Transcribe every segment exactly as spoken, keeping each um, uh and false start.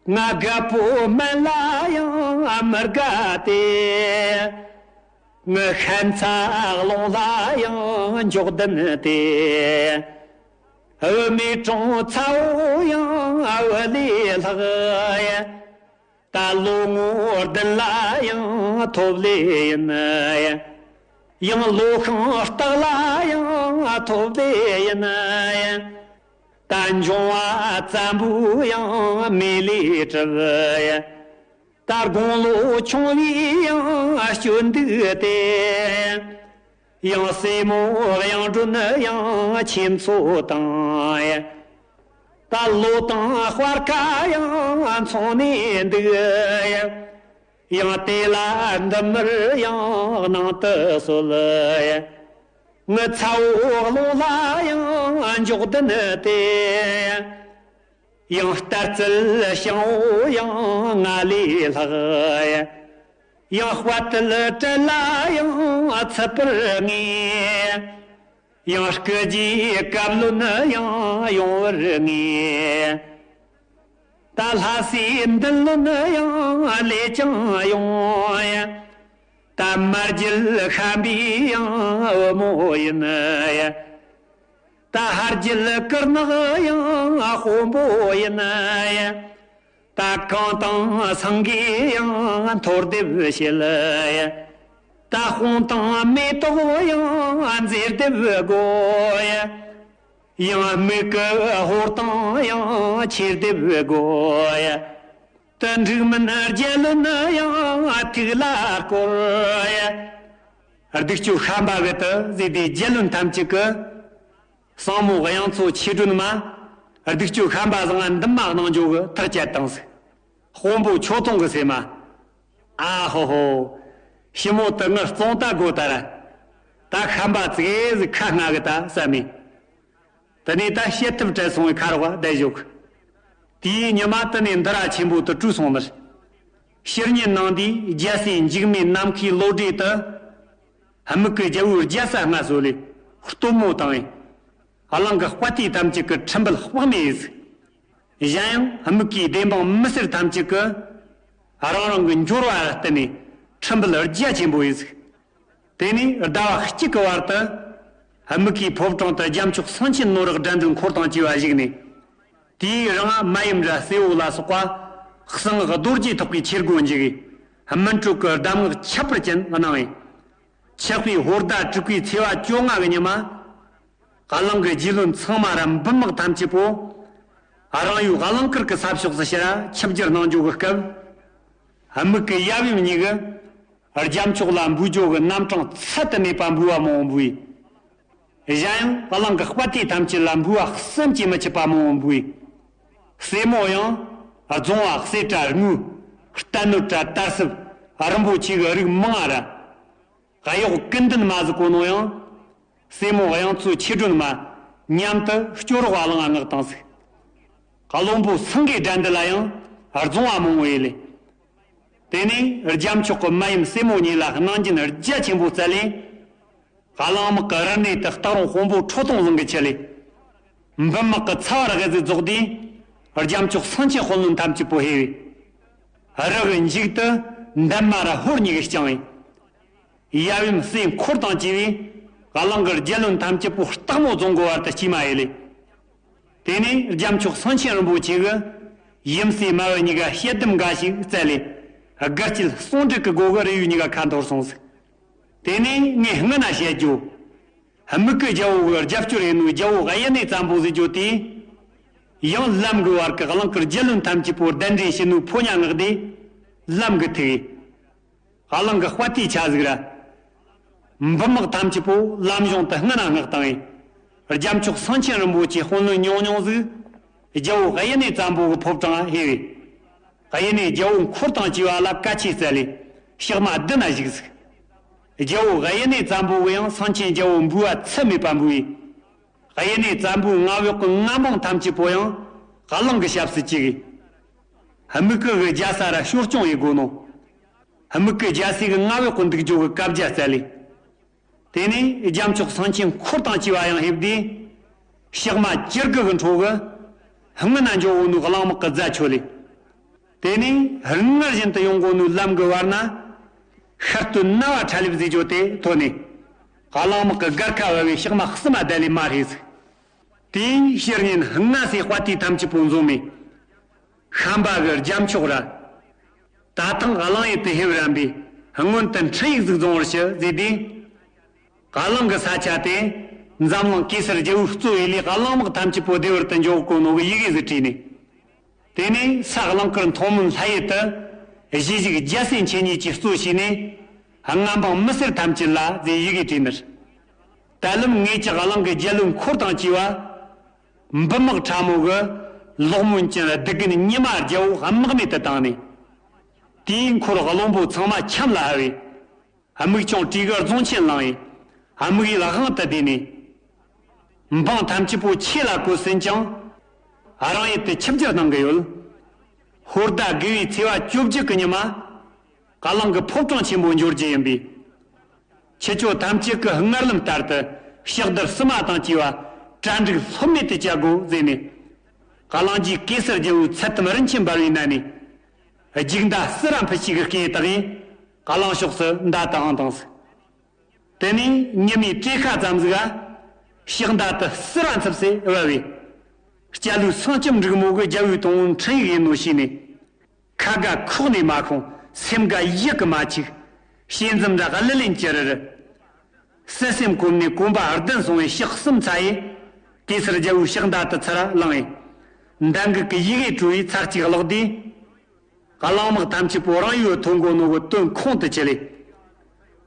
ང་རྒད་པོ་སྨན་ལ་ཡང་མི་དགའ་སྟེ། ངི་ཤན་ཚ་རླུང་ལ་ཡང་འཇོག་ལྡན་ཏེ། བུད་མེད་གྲོང་ཚ་བོ་ཡང་བུ་ལས་ལྷག། ད་ལོ་ངོ་བདུན་ལ་ཡང་ཐོབ་ལེ་ཡིན། ཡང་ལོ་ཤིང་སྟག་ལ་ཡང་ཐོབ་ལེ་ཡིན། ད་འབྱུང་བ་བཙན་པོ་ཡང་མེ་ལས་གྲུབ། ད་དགུང་ལོ་ཆུང་བའི་ཡང་སྐྱོན་འདུག་སྟེ། ཡང་སྲས་མོ་གཡུང་སྒྲོན་ཡང་ཁྱིམ་མཚོ་དང་། ད་ལོ་དང་སྤར་ཁ་ཡང་མཚུངས་ནས་འདུག། ཡང་དེ་ལ་འདི་མུར་ཡང་གནང་དུ་གསོལ། ངི་ཚ་བོ་རླུང་ལ་ཡང་འཇོག་ལྡན་ཏེ། ཡང་རྟ་རྩལ་ཤིང་བོ་ཡང་ང་ལས་ལྷག། ཡང་དཔའ་རྟུལ་བྲལ་ལ་ཡང་ཚུད་པར་ངེས། ཡང་སྐུ་རྗེས་བཀའ་བློན་ཡང་ཡོང་བར་ངེས། ད་ལྷ་སའི་མདུན་ལོན་ཡང་ལས་ཀྱང་ཡོང་། ད་མ་རྒྱུད་ཤན་པའི་ཡང་བུ་མོ་ཡིན། ད་ཕ་རྒྱུད་ཀུར་ནག་ཡང་དཔོན་པོ་ཡིན། ད་གངས་དང་སེང་གེ་ཡང་མཐོ་སྡེབ་བྱེད། ད་དཔུང་དང་མེ་ཏོག་ཡང་མཛེས་སྡེབ་དགོས། ཡང་མིག་གི་ཧོར་དང་ཡང་ཆེ་སྡེབ་དགོས། ད་འབྲུག་མིན་རྒྱལ་བློན་ཡང་ཐུགས་ལ་བསྐོར། གདུགས་སྤྱོད་ཤན་པ་གི་དུ་ཟེར་དེ་རྒྱལ་བློན་ཐམས་ཅད་ཀྱི། སྲིང་མོ་གཡུ་མཚོ་ཆོས་སྒྲོན་མ། གདུགས་སྤྱོད་ཤན་པ་བཟང་ང་འདུན་མ་གནང་འཇོག་གི་ཐག་བཅད་བཏང་ཟིག། དཔོན་པོ་ཆོས་ཐོང་གི་སེམས་མ། ཨ་ཧོ་ཧོ། ཞི་མོ་དུ་ངར་བཙོང་ལྟ་དགོ་ད་ར། ད་ཤན་པ་ཙིག་གེ་ཟིག་ཁ་སྔ་གི་ད་བསམ་མེ། དེ་ནས་ད་བཤད་ཐབས་བྲལ་སོང་བའི་ཁ་རོག་བསྡད་བཞུགས། དེའི་ཉི་མ་དེ་ནས་འདི་ར་ཆེན་པོ་དུ་བྲོས་སོང་ནི། ཕྱི་ཉིན་ནང་དེའི་རྒྱལ་སྲས་འཇིགས་མེད་ནམ་མཁའི་བློ་གྲོས་དུ། དམིགས་ཀྱི་རྒྱལ་པོའི་རྒྱལ་ས་སྔ་སོ་ལས་སྟོན་མོ་དང་། གླིང་གི་དཔའ་རྟུལ་ཐམས་ཅད་ཀྱི་ཁྲིམས་འབུལ་དཔག་མེད་ཟིག། གཞན་ཡང་དམིགས་ཀྱི་བདེན་དཔང་མི་སེར་ཐམས་ཅད་ཀྱི་རང་རང་གི་འབྱོར་བ་ལ་བརྟེན་ནས་ཁྲིམས་འབུལ་རྒྱ་ཆེན་པོ་ཡིན་ཟིག། དེ་ནས་ཟླ་བ་གཅིག་གི་བར་དུ་དམིགས་ཀྱི་ཕོ་བྲང་དུ་རྒྱལ་མཆོག་སེང་ཆེན་ནོར་བུ་དགྲ་འདུལ་འཁོར་དང་བཅས་པ་བཞུགས་ནས། དེའི་རིང་མ་ཡུམ་ར་སེ་བོ་ལ་སོགས་པ་གསང་སྔགས་རྡོ་རྗེ་ཐོག་གི་ཆོས་སྒོ་འཇུག་གིས་སྨིན་གྲོལ་གྱི་གདམས་ངག་ཁྱད་པར་ཅན་གནང་བས། ཆགས་པའི་ཧོར་ཟླ་དྲུག་པའི་ཚེས་པ་བཅོ་ལྔ་གི་ཉི་མ། གླིང་གི་རྗེ་བློན་ཚང་མ་ར་འབུམ་དམག་ཐམས་ཅད་པོ། རང་ཡུལ་གླིང་དཀར་གྱི་ས་ཕྱོགས་སུ་ཕྱིར་ཆིབས་བསྒྱུར་གནང་འཇོག་གི་སྐབས། དམིགས་ཀྱི་ཡབ་ཡུམ་གཉིས་ཀྱིས་རྒྱལ་མཆོག་ལ་འབུལ་འཇོག་གི་རྣམ་གྲངས་ཚད་དུ་མེད་པ་འབུལ་བ་མང་བོ་འབུལ། གཞན་ཡང་གླིང་གི་དཔའ་རྟུལ་ཐམས་ཅད་ལ་འབུལ་བ་བསམ་གྱིས་མི་ཁྱབ་པ་མང་བོ་འབུལ། སྲས་མོ་ཡང་རྫོང་བ་གསེར་བཀྲ་དངུལ། རྟ་ནོར་བཀྲ་དར་སྲིབ། རིན་པོ་ཆེ་གི་རིགས་མང་ང་ར། གཡོག་ཀུན་ལྡན་མ་ཟིག་གོ་ནོ་ཡང་། སྲས་མོ་གཡུ་མཚོ་ཆོས་སྒྲོན་མ་མཉམ་དུ་སྐྱོ་རོགས་གླིང་ང་མངགས་བཏང་ཟིག། བློན་པོ་སེང་གེ་དགྲ་འདུལ་ལ་ཡང་རྫོང་བ་མང་བོ་ཡེ་ལེ། དེ་ནས་རྒྱལ་མཆོག་གི་མ་ཡུམ་སྲས་མོ་གཉིས་ལ་གནང་སྦྱིན་རྒྱ་ཆེན་པོ་སྩལ་ལེ། གླིང་དམག་གི་རུ་སྣེ་དུ་སྟག་རོང་དཔོན་པོ་ཁྲོ་ཐུང་བཟང་གི་ཁྲིད་ལས། འབུམ་དམག་གི་ཚ་བ་ར་གེ་ཟིག་རྫོགས་དུས། རྒྱལ་མཆོག་སེང་ཆེན་དཔོན་བློན་ཐམས་ཅད་པོ་ཧེ་བས། རི་གི་མཇུག་ཏུ་འདན་མ་ར་ཧོར་གཉིས་ཀྱིས་བསྐྱངས་བས། ཡབ་ཡུམ་སྲས་འཁོར་དང་བཅས་པས་གླིང་གི་རྒྱལ་བློན་ཐམས་ཅད་པོ་སྟག་མོ་རྫོང་གི་བར་དུ་སྐྱེལ་མ་ཡེ་ལེ། དེ་ནས་རྒྱལ་མཆོག་སེང་ཆེན་རིན་པོ་ཆེ་གིས་ཡུམ་སྲས་མ་བུ་གཉིས་ཀ་ཞལ་འདེབས་འགའ་ཞིག་སྩལ་ལེ། དགའ་སྐྱིད་ཟུང་འབྲེལ་གྱི་སྒོ་གི་རི་ཡུལ་གཉིས་ཀ་ཁ་འཐོར་སོང་ཟིག། དེ་ནས་ངས་སྔ་ན་བཤད་རྒྱུ། དམིགས་ཀྱི་རྒྱལ་པོ་གི་རྒྱབ་སྐྱོར་ཡིན་ནོ་རྒྱལ་པོ་གཡུ་ནས་བཙན་པོ་ཟེར་རྒྱུ་དེ། ཡང་ལམ་གི་བར་གྱི་གླིང་གི་རྒྱལ་བློན་ཐམས་ཅད་པོ་གདན་འདྲེན་བྱེད་ནོ་ཕོ་ཉ་མངགས་ཏེ། ལམ་གི་ཐུག་གི། གླིང་གི་དཔའ་རྟུལ་ཆ་ཟིག་ར། འབུམ་དམག་ཐམས་ཅད་པོ་ལམ་གཞུང་དུ་སྔ་ན་མངགས་བཏང་བས། རྒྱལ་མཆོག་སེང་ཆེན་རིན་པོ་ཆེ་དཔོན་བློན་ཉུང་ཉུང་ཟིག། རྒྱལ་པོ་གཡུ་ནས་བཙན་པོ་གི་ཕོ་བྲང་ང་ཧེ་བས། གཡུ་ནས་རྒྱལ་པོ་འཁོར་དང་བཅས་པ་ལ་བཀའ་ཆོས་སྩལ་ལེ། ཕྱག་མ་བདུན་ན་བཞུགས་ཟིག། རྒྱལ་པོ་གཡུ་ནས་བཙན་པོ་གིས་ཡང་སེང་ཆེན་རྒྱལ་པོ་འབུལ་བ་ཚད་མེད་པ་འབུལ་བས། གཡུ་ནས་བཙན་པོའི་མངའ་འོག་གི་མངའ་འབངས་ཐམས་ཅད་པོ་ཡང་གླིང་གི་ཞབས་སུ་བཅུག་གི། དམིགས་ཀྱི་གི་རྒྱལ་ས་ར་ཞོར་སྐྱོང་ཡེ་དགོ་ནོ། དམིགས་ཀྱི་རྒྱལ་སྲས་གི་མངའ་འོག་གི་འདུག་རྒྱུ་གི་བཀའ་རྒྱ་སྩལ་ལེ། དེ་ནས་རྒྱལ་མཆོག་སེང་ཆེན་འཁོར་དང་བཅས་པ་ཡང་ཧེ་བས་ཏེ། ཕྱག་མ་བཅུ་དགུ་གི་འཕྲོ་གི་སྔོན་ན་འགྱོ་འོ་ནུ་གླིང་དམག་གི་རྫ་ཆོད་ལེ། དེ་ནས་སྔར་བཞིན་དུ་ཡོང་གོ་ནོའི་ལམ་གྱི་བར་ན། ཤར་སྟོད་ན་བ་ཁྲ་ལེབ་ཟེར་རྒྱུ་དེ་ཐོན་ནས། གླང་དམག་གི་སྒར་ཁ་བབས་པའི་ཕྱག་མ་གསུམ་མ་བསྡད་ལས་མ་རེད་ཟིག་དེའི་ཕྱིར་ཉིན་སྔ་སེ་དཔའ་རྟུལ་ཐམས་ཅད་པོ་འཛོམས་ནས། ཤམ་པ་གི་རྒྱབ་ཕྱོགས་ར། ད་ཐེངས་གླང་ཡུལ་དུ་ཧེ་བར་རམ་པས་སྔོན་དུ་འཕྲིན་ཡིག་ཟིག་བརྫངས་པར་ཞུ་ཟེར་དུས། གླང་གི་ས་ཆ་དེ་འཛམ་གླིང་གེ་སར་རྒྱལ་པོའི་གཙོ་བའི་ལས་གླང་དམག་ཐམས་ཅད་པོ་བདེ་བར་དུ་འཇོག་གོ་ནོ་གི་ཡི་གེ་ཟིག་བྲིས་ནས། དེ་ནས་ས་གླང་དཀར་མཐོང་སྨོན་ལྷ་ཡུལ་དུ་གཞིས་བཞུགས་རྒྱལ་སྲས་མཁྱེན་ཉིད་ཀྱིས་གཙོ་བྱས་ནས། མངའ་འབངས་མི་སེར་ཐམས་ཅད་ལ་ཟེར་ཡི་གེ་བྲིས་ནས། ད་ལམ་ངེད་ཀྱི་གླང་གི་རྒྱལ་བློན་འཁོར་དང་བཅས་པ། འབུམ་དམག་ཕྲ་མོ་གི་ལོག་སྨོན་ཅན་སྡིག་རྒན་ཉི་མ་རྒྱལ་པོ་དམག་མེད་དུ་བཏང་ནས། དེའི་འཁོར་བློན་པོ་ཚང་མ་འཁྱམས་ལ་ཕབ་པས། དམིགས་ཆུང་གྲི་གུ་རྫོང་ཆེན་བླངས་ཡིན། དམིགས་ཡུལ་དབང་དུ་བསྡུས་ནས། འབངས་ཐམས་ཅད་པོ་ཆོས་ལ་གོ་ཟིན་ཀྱང་། རང་ཡུལ་དུ་ཆིབས་བསྒྱུར་གནང་གི་ཡོད། ཧོར་ཟླ་དགུ་བའི་ཚེས་པ་བཅོ་བརྒྱད་ཀྱི་ཉི་མ། གླང་གི་ཕོ་བྲང་ཆེན་པོ་འབྱོར་རྒྱུ་ཡིན་པས། ཁྱེད་ཆོ་ཐམས་ཅད་ཀྱིས་སྔར་ལམ་ལྟར་དུ་ཕྱག་བདར་བསུ་མ་དང་བཅས་པ་གྲ་སྒྲིག་ལྷོད་མེད་དུ་བྱ་དགོས་ཟེར་ནས། གླང་རྗེས་གེ་སར་རྒྱལ་པོའི་ཚད་དམ་རིན་ཆེན་འབར་བའི་ནང་ནས། རྒྱུག་མདའ་སི་ར་འཕུ་ཤིག་གི་སྐད་བཏགས་ཡིན། གླང་ཕྱོགས་སུ་མདའ་དང་དང་ཟིག་དེ་ནས་ཉི་མའི་བྲེ་ཁ་ཙམ་ཟིག་ག་ཕྱག་མདའ་དུ་སི་ར་འཚུབ་སེ་བབས་པས། སྐྱ་ལུག་སེང་ལྕམ་འབྲུག་མོ་གི་རྒྱལ་པོའི་དང་འཕྲིན་ཡིག་ཡིན་ནོ་ཤེས་ནས། ཁ་དགའ་ཁོག་ནས་མ་ཁོང་། སེམས་དགའ་ཡག་གི་མ་ཆིག་ཞེ་འཛུམ་ར་གླུ་ལེན་གྱི་རེད། བསུ་སེམས་གོམས་ནས་གོམ་པ་བདུན་སོང་བའི་ཕྱག་གསུམ་ཚ་ཡིས། གེ་སར་རྒྱལ་པོའི་ཕྱག་མདའ་དུ་ཚུར་བླངས་ཡིན། མདའ་འགུལ་གྱི་ཡི་གེ་བྲོ་བའི་ཚར་གཅིག་ཀློག་དུས། གླང་དམག་ཐམས་ཅད་པོ་རང་ཡུལ་ཐོན་གོ་ནོ་གི་དོན་ཁོང་དུ་ཆུད་ལེ།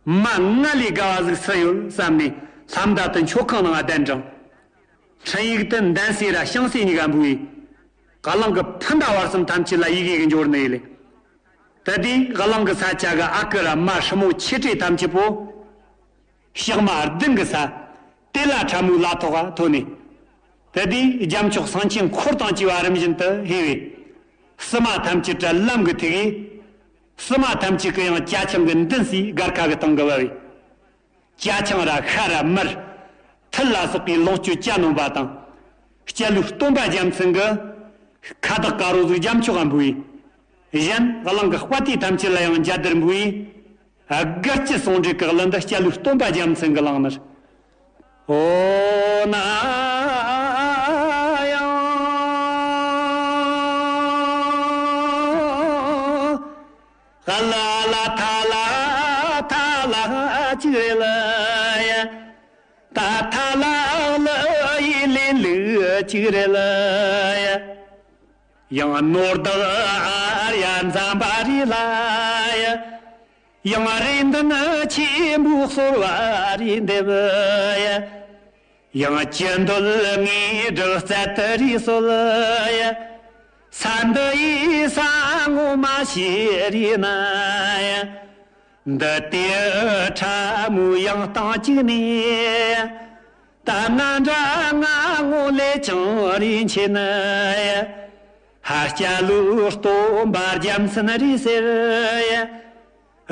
མ་ང་ལས་དགའ་བ་ཟིག་སུ་ཡོད་བསམ་ནས་ལྷ་མདའ་དུ་མཆོད་ཁང་ནང་གདན་དྲངས། འཕྲིན་ཡིག་དུ་འདན་སེ་ར་ཤིང་སེ་གཉིས་ཀ་འབུལ་བས། གླང་གི་ཕུ་མདའ་བར་གསུམ་ཐམས་ཅད་ལ་ཡི་གེ་གི་འབྱོར་ནི་ཡིན་ལེ། ད་དེ་གླང་གི་ས་ཆ་གི་ཨ་ཀི་ར་མ་ཧྲི་མོ་ཆེ་གྲས་ཐམས་ཅད་པོ། ཕྱག་མ་བདུན་གི་ས། དེ་ལ་ཁྲ་མོའི་ལ་ཐོག་ག་ཐོན་ནས། དེ་དུས་རྒྱལ་མཆོག་སེང་ཆེན་འཁོར་དང་བཅས་པ་རིམ་བཞིན་དུ་ཕེབས་པས། བསུ་མ་ཐམས་ཅད་ར་ལམ་གི་ཐུག་གིས། བསུ་མ་ཐམས་ཅད་ཀྱི་ཡང་ཅ་ཆིང་གི་མདུན་སའི་སྒར་ཁ་གི་སྟེང་གི་བབས་པས། ཅ་ཆིང་ར་ཤ་ར་མར། ཐུད་ལ་སོགས་པའི་ལོངས་སྤྱོད་གྱ་ནོམ་པ་དང་། སྐྱ་ལུག་སྟོན་པ་རྒྱལ་མཚན་གྱི། ཁ་བཏགས་དཀར་པོ་ཟིག་རྒྱལ་མཆོག་ག་འབུལ་བས། གཞན་གླང་གི་དཔའ་རྟུལ་ཐམས་ཅད་ལ་ཡང་འཇའ་དར་འབུལ་བས། སྒར་གྱི་ཟུང་འབྲེལ་གྱི་གླུ་འདི་སྐྱ་ལུག་སྟོན་པ་རྒྱལ་མཚན་གྱིས་བླངས་ནས། ཨོ་ན་ཡང་། ཧ་ལ་ལ་ཐ་ལ་ཐ་ལ་ཅིག་རེད་ལ་ཡ། ད་ཐ་ལ་ལ་ཡི་ལེ་ལུ་ཅིག་རེད་ལ་ཡ། ཡང་ནོར་བདག་ཨར་ཡ་འཛམ་པ་རི་ལ་ཡ། ཡང་རེ་འདུན་ཆེན་པོ་གསོལ་བ་རེ་འདེབས་ཡ། ཡང་ཅི་འདོད་ངེས་སྒྲུབ་སྩལ་དུ་རེ་གསོལ་ཡ། ས་འདི་ཡི་ས་ངོ་མ་ཤེས་རེ་ན་ཡ། འདི་ལྟའི་ཕྲ་མོའི་ཡང་སྟེང་གཅིག་ནས། ད་ང་འདྲ་ང་ངོ་ལས་ཀྱང་རིན་ཆེ་ནི། ཧ་སྐྱ་ལུག་སྟོན་པ་རྒྱལ་མཚན་རེད་ཟེར།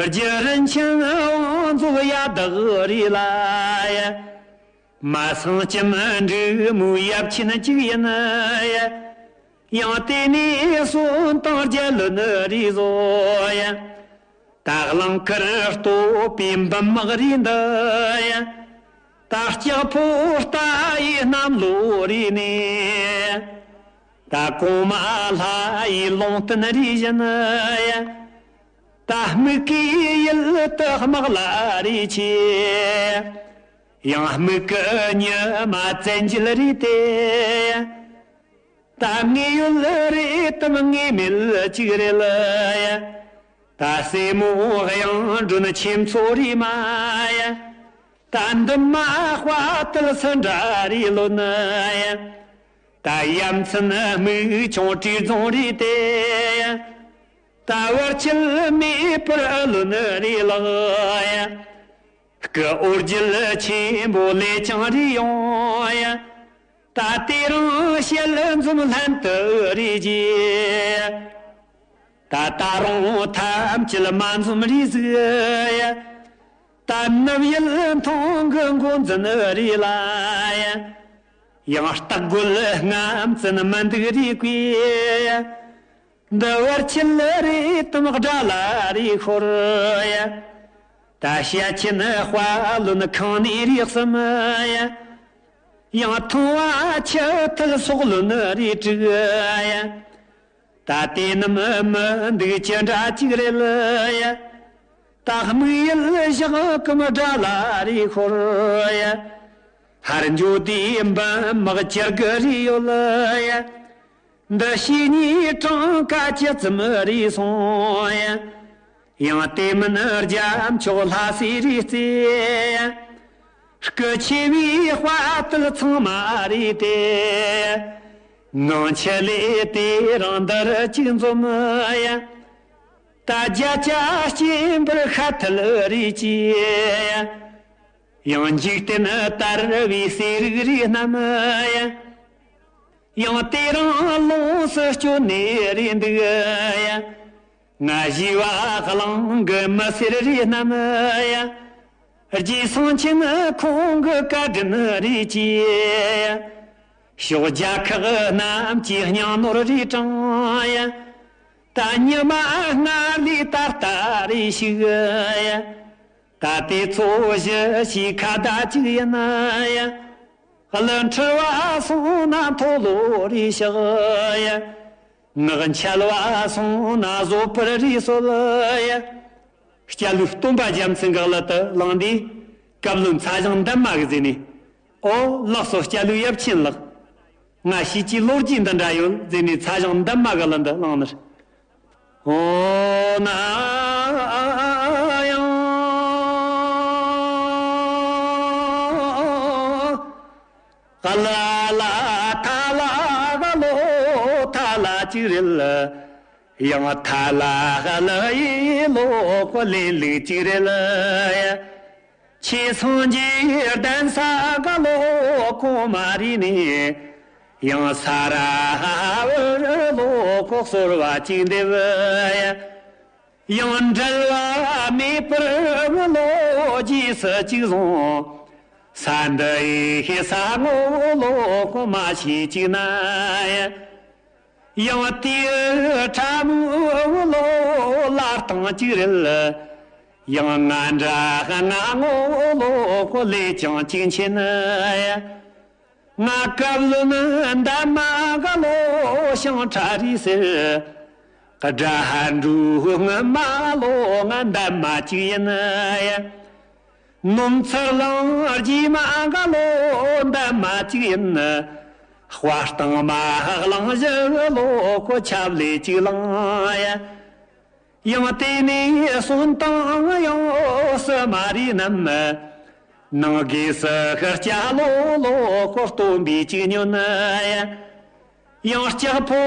རྒྱུ་རིན་ཆེན་དབང་མཛོད་ཡ་བདག་རེད་ལ། མ་སང་ཅི་མི་འགྲིག་མོའི་ཡབ་ཆེན་གཅིག་ཡིན། ཡང་དེ་ནས་གསོན་དང་རྒྱལ་བློན་རེ་བཟོ་ཡ། ད་གླང་དཀར་སྟོད་པའི་འབུམ་དམག་རེ་འདི་ཡ། ད་ལྕགས་ཕོ་རྟ་ཡི་གནམ་ལོ་རེ་ནས། ད་གོང་མ་ལྷ་ཡི་ལུང་བསྟན་རེ་བཞིན་ཡ། ད་སྨུག་གི་ཡུལ་དུ་དམག་ལ་རེ་ཆེ། ཡང་སྨུག་གི་ཉི་མ་བཙན་འགྱེད་རེ་དེ། ད་ངེས་ཡོད་རེད་དམ་ངེས་མེད་ཅིག་རེད་ལ་ཡ། ད་སྲས་མོ་གཡང་སྒྲོན་ཆེ་མཚོ་རི་མ་ཡ། ད་འདི་མ་དཔའ་དལ་སུ་འདྲ་རེད་ལོ་ན་ཡ། ད་ཡ་མཚན་སྨུག་ཆུང་བྲིས་རྫོང་རེད་དེ་ཡ། ད་བར་ཆད་མེད་པར་ལོ་ན་རེད་ལགས་ཡ། སྐུ་འོ་བརྒྱལ་ཆེན་པོ་ལས་ཀྱང་རེ་ཡོང་ཡ། ད་དེ་རིང་ཞལ་འཛོམས་ལྷན་དུ་རེ་རྗེ། ད་ད་རུང་ཐམས་ཅད་མ་འཛོམས་རེ་གཟིགས་ཡ། ད་ནུབ་ཡུལ་མཐོང་གི་མགོ་འཛིན་རེ་ལ་ཡ། ཡང་སྟག་རྒོད་རྔམ་བཙན་མི་འདུག་རེ་བསྐོས་ཡ། འདི་བར་ཆད་རེ་དམ་དགྲ་ལ་རེ་ཤོར་ཡ། ད་བཤད་ཆེན་དཔའ་བློན་ཁང་ནས་རེ་གསུམ་ཡ། ཡང་ཐུང་བ་ཆུ་ཐིགས་སོགས་བློན་རེ་དྲུག་ཡ། ད་དེ་རྣམས་མི་འདུག་ཅི་འདྲ་ཅིག་རེད་ཡ། ད་དམིགས་ཡུལ་བཞག་གམ་དགྲ་ལ་རེ་ཤོར་ཡ། ཧར་འགྱོ་དུས་འབུམ་དམག་ཅི་དགུ་རེ་ཡོད་ལ་ཡ། འདི་ཕྱི་གཉིས་གྲངས་ཀ་ཅི་ཙམ་རེ་སོང་ཡ། ཡང་དེ་མིན་རྒྱ་མཆོག་ལྷ་སྲས་རེ་རྩེ་ཡ། སྐུ་ཆེ་བའི་དཔའ་བརྟུལ་ཚང་མ་རེ་དེ། ངང་ཆེ་ལས་དེ་རང་འདིར་གཅིག་འཛོམས་ཡ། ད་བརྒྱ་ཆ་གཅིག་པུར་ཤ་ཐལ་རེ་གྱིས། ཡང་འཇིག་རྟེན་དར་བའི་གསེར་རིགས་རིགས་རྣམས་ཡ། ཡང་དེ་རང་ལོངས་སུ་སྤྱོད་ནས་རེ་འདུག་ཡ། ང་ཞེས་པ་གླང་གི་མི་སེར་རིགས་རྣམས་ཡ། རྗེ་སེང་ཆེན་ཁོང་གི་བཀའ་དྲིན་རེ་གྱིས། ཕྱོགས་རྒྱལ་ཁག་རྣམས་ཀྱི་སྙིང་ནོར་རེ་དྲངས་ཡ། ད་ཉི་མ་སྔར་ལས་ད་ལྟ་རེ་ཞིག་ཡ། ད་དེ་ཚོ་གཞི་ཞིག་ཁ་བརྡ་གཅིག་ཡིན་ཡ། གླུ་འཁྲུལ་བ་སོང་ན་མཐོ་ལོ་རེ་བཤགས་ཡ། ངག་འཆལ་བ་སོང་ན་བཟོད་པར་རེ་གསོལ་ཡ། སྐྱ་ལུག་སྟོན་པ་རྒྱལ་མཚན་གྱི་གླུ་དེ་བླངས་དུས་སྐབས་ལོན་ཚ་ཞང་འདན་མ་གིས་གཟིགས་ནས། ཨོ་ལགས་སོ། སྐྱ་ལུག་ཡབ་ཆེན་ལགས། ང་ཤེས་ཀྱི་ལོ་རྒྱུས་འདི་འདྲ་ཡོད་ཟེར་ནས་ཚ་ཞང་འདན་མ་གི་གླུ་འདི་བླངས་ནས། ཨོ་ན་ཡང་ག་ལ་ལ་ཐ་ལ་ག་ལོ་ཐ་ལ་ཅིག་རེད། ཡང་ཐ་ལ་ག་ལ་ཡི་ལོ་ཁོ་ལེན་ལུགས་ཅིག་རེད། ཆེ་སངས་རྒྱས་གདན་ས་ག་ལོ་གོང་མ་རེད་ནས། ཡང་ས་ར་བར་ལོ་ཁོ་གསོལ་བ་ཅིག་འདེབས། ཡང་འབྲལ་བ་མེད་པར་བུ་ལོ་རྗེས་སུ་ཅིག་བཟུང་། ས་འདི་ཡི་ས་ངོ་ལོ་ཁོ་མ་ཤེས་ཅིག་ན། ཡང་དེའི་ཕྲ་མོའི་བུ་ལོ་ལ་སྟེང་གཅིག་རེད། ཡང་ང་འདྲ་ང་ངོ་ལོ་ཁོ་ལས་ཀྱང་གཅིག་མཁྱེན། ང་སྐབས་ལོན་འདན་མ་ག་ལོ་ཤིང་ཁྲ་རེད་ཟེར། དགྲ་ཧ་འགྲོ་ངི་མ་ལོ་ང་འདན་མ་གཅིག་ཡིན། ནོམ་ཚར་ལང་རྗེས་མ་ག་ལོ་འདན་མ་གཅིག་ཡིན། དཔའ་སྟེང་མ་གླང་བཞི་ལོ་ཁོ་ཆབ་ལས་གཅིག་ལང་ཡ། ཡང་དེ་ནས་གསོན་དང་ཡང་སྲིད་མ་རེད་ནམ། ནང་སྒོས་སུ་ཤར་སྐྱ་ལོ་ལོ་ཁོ་སྟོན་པའི་གཅིག་ཉོན་ཡ། ཡང་ལྕགས་ཕོ་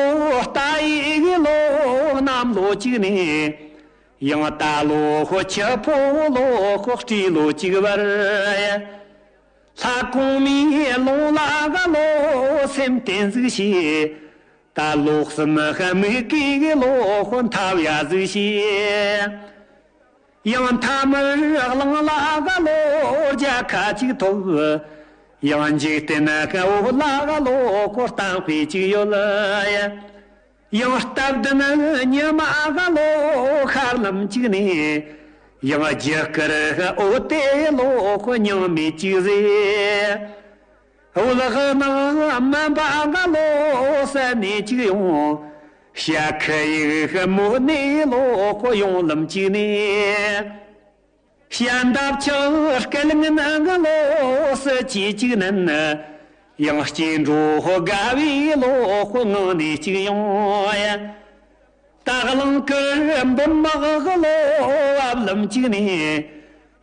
རྟ་ཡི་གི་ལོ་གནམ་ལོ་གཅིག་ནས། ཡང་རྟ་ལོ་ཁོ་ཆུ་ཕོ་ལོ་ཁོ་སྤྲེལ་ལོ་གཅིག་བར། ལྷ་གོང་མའི་ལུང་ལ་ག་ལོ་སེམས་གཏན་གཟིགས་ཤིག། ད་ལོ་གསུམ་ཤ་མིག་གི་གི་ལོ་ཁོ་མཐའ་ཡ་གཟིགས་ཤིག། ཡང་མཐའ་མར་གླང་ལ་ག་ལོ་རྒྱལ་ཁ་ཅིག་ཐོབ། ཡང་འཇིག་རྟེན་ཁ་འོ་ལ་ག་ལོ་ཁོ་གཏམ་དཔེ་ཅིག་ཡོད་ལ་ཡ། ཡང་སྟབས་བདེ་ན་ཉི་མ་ག་ལོ་ཤར་ལམ་གཅིག་ནས། ཡང་རྒྱུ་སྐར་འོ་དེ་ལོ་ཁོ་ཉང་མེད་ཅིག་ཟེར། འོ་ལ་ག་ནང་མ་འབའ་ག་ལོ་ས་ནས་ཅིག་ཡོང་། ཤ་ཁ་ཡིག་ཤ་མོ་ནས་ལོ་ཁོ་ཡོང་ལམ་གཅིག་ནས། ཤ་འདབ་ཆགས་སྐལ་ངན་ག་ལོ་སུ་ཅི་ཅིག་ནན། ཡང་སྐྱེ་འགྲོ་དགའ་བའི་ལོ་ཁོ་ངང་ནས་ཅིག་ཡོང་ཡ། ད་གླང་དཀར་འབུམ་དམག་གི་ལོ་བབ་ལམ་གཅིག་ནས།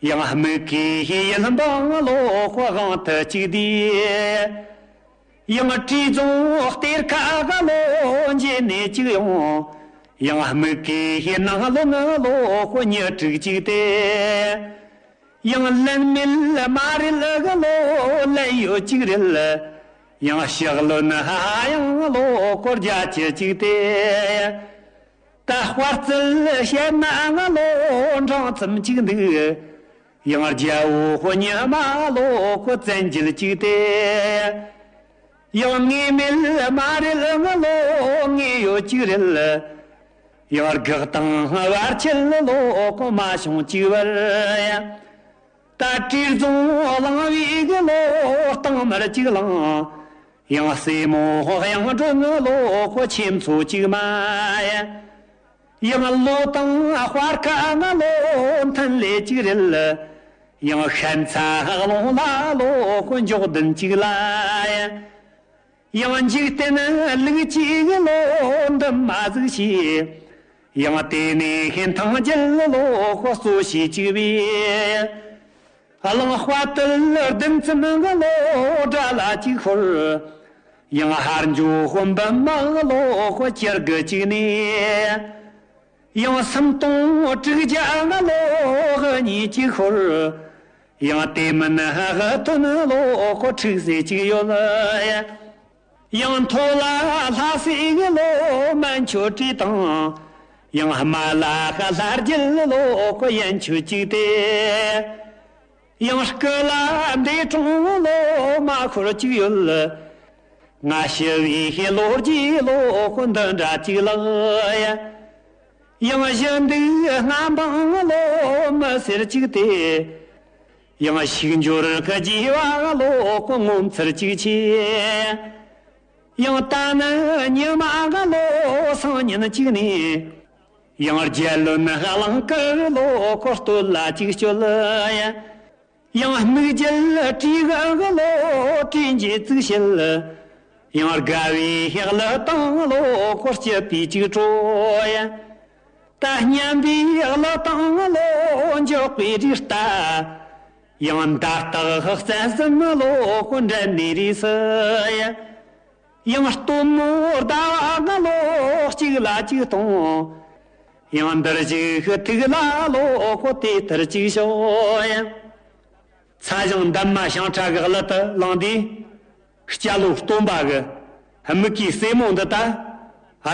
ཡང་སྨུག་གི་ཡུལ་འབངས་ལོ་ཁོ་དབང་དུ་གཅིག་བསྡུས། ཡང་བྲིས་རྫོང་གཏེར་ཁ་ག་ལོ་འཇལ་ནས་གཅིག་ཡོང་། ཡང་སྨུག་གི་ནང་ལོ་ང་ལོ་ཁོ་ཉི་དྲུག་གཅིག་སྟེ། ཡང་ལན་མེད་མ་རེད་ག་ལོ་ལན་ཡོད་གཅིག་རེད། ཡང་ཕྱག་ལོན་ཧ་ཡང་ལོ་ཁོ་རྒྱ་ཆེ་གཅིག་སྟེ། ད་དཔའ་རྩལ་བཤད་ན་ང་ལོ་འབྲང་ཙམ་གཅིག་འདུག། ཡང་རྒྱལ་བོ་ཁོ་ཉི་མ་ལོ་ཁོ་བཙན་གྱིས་གཅིག་སྟེ། ཡང་ངེས་མེད་མ་རེད་ང་ལོ་ངེས་ཡོད་གཅིག་རེད། ཡང་སྒེག་དང་བར་ཆད་ལོ་ཀོ་མ་བྱུང་གཅིག་བར་ཡ། ད་བྲེལ་རྫོང་གླང་བའི་གི་ལོ་སྟག་དམར་གཅིག་ལང་། ཡང་སྲས་མོ་གཡང་སྒྲོན་ལོ་ཀོ་ཆེམ་ཚོ་གཅིག་མ་ཡ། ཡང་ལོ་དང་དཔར་ཁ་ང་ལོ་མཐུན་ལས་གཅིག་རེད། ཡང་ཤན་ཚ་ལོང་ལ་ལོ་ཀོ་འཇོག་བདུན་གཅིག་ལ་ཡ། ཡང་འཇིག་རྟེན་ལུགས་གཅིག་ལོ་འདི་མ་ཟིག་བྱས། ཡང་དེ་ནས་ཤིན་ཐང་རྒྱལ་ལོ་ཁོ་གཙོ་བྱས་གཅིག་པས། གླང་དཔའ་དུལ་བདུན་ཙམ་གི་ལོ་དགྲ་ལ་གཅིག་ཤོར། ཡང་ཧར་འཇོ་དཔོན་འབུམ་མ་ལོ་ཁོ་བཅར་དགུ་གཅིག་ནས། ཡང་སུམ་སྟོང་དྲུག་བརྒྱ་ང་ལོ་གཉིས་ཀྱི་ཤོར། ཡང་དེ་མིན་ཧ་ཧ་ཐོན་ལོ་ཁོ་ཁྲིག་སེ་གཅིག་ཡོད། ཡང་མཐོ་ལ་ལྷ་སའི་གི་ལོ་མན་ཆོད་བྲིས་དང་། ཡང་དམའ་ལ་ཁ་ལྷ་རྒྱལ་ལོ་ཁོ་ཡན་ཆོད་གཅིག་སྟེ། ཡང་སྐུ་ལ་འདས་གྲོང་ལོ་མ་འཁོར་གཅིག་ཡོད། ང་ཞི་བའི་ལོ་རྒྱུས་ལོ་ཁོ་འདི་འདྲ་གཅིག་ལགས། ཡང་གཞི་འདུག་སྔ་འབངས་ལོ་མི་སེར་གཅིག་སྟེ། ཡང་ཞིག་འབྱོར་གི་རྗེས་བ་ལོ་ཁོ་ངོ་མཚར་གཅིག་ཆེ། ཡང་ད་ནི་ཉི་མ་གི་ལོ་སང་ཉིན་གཅིག་ནས། ཡང་རྒྱལ་བློན་གླང་དཀར་ལོ་ཁོ་སྟོད་ལ་གཅིག་སྤྱོད། ཡང་སྨིག་རྒྱལ་བྲིས་གི་ལོ་བྲིས་འཇིག་བཙུགས་བྱེད། ཡང་དགའ་བའི་གླུ་དང་ལོ་ཁོ་སྐྱིད་པའི་གཅིག་སྤྲོ། ད་སྙན་པའི་གླུ་དང་ལོ་འཇོག་པའི་རིགས་ལྟ། ཡང་མདའ་སྟག་བཙན་གསུམ་ལོ་ཁོ་འདྲེན་ནས་རིས་སུ། ཡང་སྟོན་མོ་ཟླ་བ་ལྔ་ལོ་གཅིག་ལ་གཅིག་གཏོང་། ཡང་འདིར་གཅིག་ཐུག་ལ་ལོ་ཁོ་དེ་ལྟར་གཅིག་ཤོག། ཡང་ཚ་ཞང་འདབ་མ་ཞང་ཁྲ་གི་གླུ་དུ་བླངས་ཏེ། སྐྱ་ལོ་སྟོན་པ་གི་དམིགས་ཀྱི་སྲས་མོ་འདི་ད་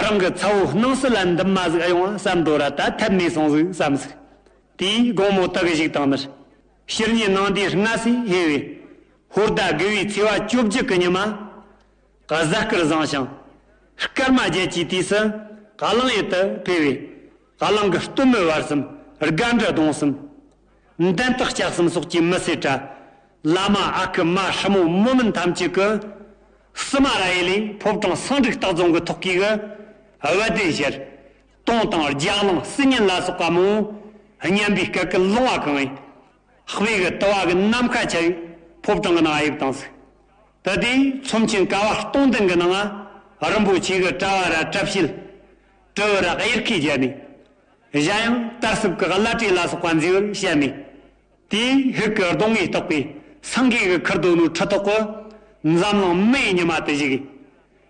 རང་གི་ཚ་བོ་སྣང་སྲིད་ལ་འདུན་མ་ཟིག་ཨེ་ཡོང་བསམ་འགྲོ་ར། ད་ཐབས་མེད་སོང་ཟིག་བསམ་ཟིག། དེའི་དགོང་མོ་དག་གི་ཞིག་དང་ནི། ཕྱི་ཉིན་ནངས་དེ་སྔ་སེ་ཧེ་བས། ཧོར་ཟླ་དགུ་བའི་ཚེས་པ་བཅོ་བརྒྱད་ཀྱི་ཉི་མ། གཟའ་སྐར་བཟང་ཞིང་། སྐར་མ་བརྒྱད་ཀྱི་དུས་སུ་གླང་ཡུལ་དུ་ཕེབས་པས། གླང་གི་སྟོན་མོ་བར་གསུམ། དགའ་འབྲུ་གདོང་གསུམ། འདན་སྟག་ལྕགས་གསུམ་སོགས་ཀྱི་མི་སེར་གྲྭ། བླ་མ་ཨ་ཁུ་མ་ཧྲི་མོ་མོ་མིན་ཐམས་ཅད་ཀྱིས། སི་མ་ར་ཡེ་ལི་ཕོ་བྲང་སང་འབྲུག་སྟག་རྫོང་གི་ཐོག་གི་གི་བ་དན་ཞལ། དུང་དང་རྒྱ་གླིང་སྲིད་ཉིན་ལ་སོགས་པ་མང་པོ་སྙན་པའི་སྐད་ཀྱིས་ལུང་བ་གང་ཡིན། དཔེ་གི་དུ་བ་གི་ནམ་མཁའ་ཆ་ཡི་ཕོ་བྲང་གི་ནང་ཡིབ་བཏང་ཟིག། ད་དེའི་ཚོམས་ཆེན་ཀ་བ་སྟོང་ལྡན་གི་ནང་ང་རིན་པོ་ཆེ་གི་དྲ་བ་ར་དྲ་ཕྱེད། དྲི་བ་ར་གཡེར་ཁའི་རྒྱ་ནས། གཞན་ཡང་དར་སྲིབ་ཀྱི་བླ་བྲེ་ལ་སོགས་པ་མཛེས་པར་བཤམས་ནས། དེའི་ཧིག་གི་གདོང་ངེས་རྟོགས་པའི་སེང་གེ་གི་ཁུར་རྡོ་ནོ་ཁྲི་ཐོག་གི་འཛམ་གླིང་མི་ཡི་ཉི་མ་དུ་བཞུགས།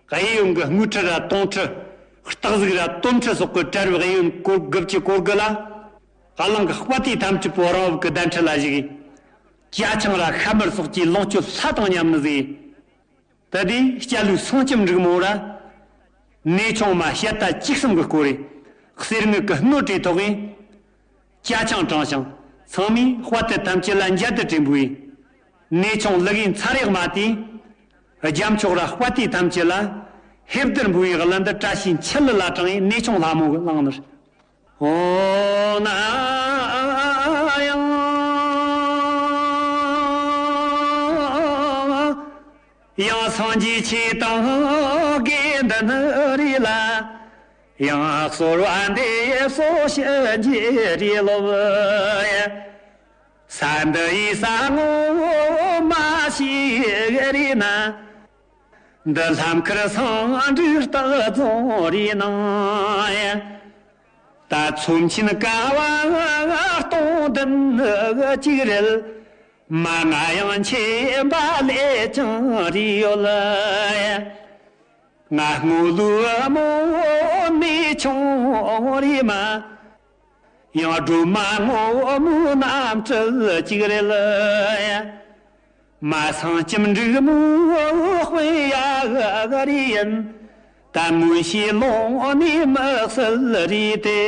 གཡས་གཡོན་གྱི་དངུལ་ཁྲི་ར་དུང་ཁྲི། སྟག་གཟིག་ར་དོམ་ཁྲི་སོགས་ཀྱི་གྲལ་རིམ་གཡས་གཡོན་སྐོར་དགུ་བཅུ་གོ་དགུ་ལ། གླང་གི་དཔའ་རྟུལ་ཐམས་ཅད་པོ་རང་བབས་ཀྱི་གདན་ཁྲི་ལ་བཞུགས། ཀྱ་ཆང་ར་ཤ་མར་སོགས་ཀྱི་ལོངས་སྤྱོད་ལྷ་དང་མཉམ་ནི་ཟིག། ད་དེ་སྐྱ་ལོའི་སེང་ལྕམ་འབྲུག་མོ་ར། གནས་ཆུང་མ་བཤད་ད་བཅུ་གསུམ་གྱི་སྐོར་རེ། གསེར་དངུལ་གྱི་སྣོད་བྲེ་ཐོགས་ཡིན། ཀྱ་ཆང་དྲངས་ཤིང་ཚང་མས་དཔའ་རྟུལ་ཐམས་ཅད་ལ་མཇལ་དུ་བྲིན་པོ་ཡིན། གནས་ཆུང་ལུག་ཡིན་ཚར་ཡག་མ་དེ། རྒྱ་མཆོག་ར་དཔའ་རྟུལ་ཐམས་ཅད་ལ་ཧེབ་དར་འབུལ་བའི་གླུ་འདི་བཀྲ་ཤིས་འཁྱིལ་ལ་དྲངས་ཡིན། གནས་ཆུང་ལྷ་མོ་གི་བླངས་ནི་རེད། འོ་ན་ཡང་། ཡང་སངས་རྒྱས་ཆོས་དང་དགེ་འདུན་རེ་ལ། ཡང་གསོལ་བ་འདེབས་སོ་ཞིང་རྗེ་རེ་ལོ། ས་འདི་ཡི་ས་ངོ་མ་ཞིག་རེ་ན། འདི་ལྷམ་ཁར་སང་འབྲུག་སྟག་རྫོང་རེ་ན། ད་ཚོམས་ཆེན་ཀ་བ་སྟོང་ལྡན་གཅིག་རེད། མ་ང་ཡང་ཆེན་པ་ལས་ཀྱང་རེ་ཡོད། ང་སྔོ་ལུ་མོ་གནས་ཆུང་རེ་མ། ཡང་སྒྲོལ་མ་ངོ་མོ་རྣམ་སྤྲུལ་གཅིག་རེད། མ་སངས་ལྕམ་འབྲུག་མོ་དཔོན་ཡག་རེད་ཡིན། ད་མངོན་ཤེས་ལོང་ནས་མི་གསལ་རེད་དེ།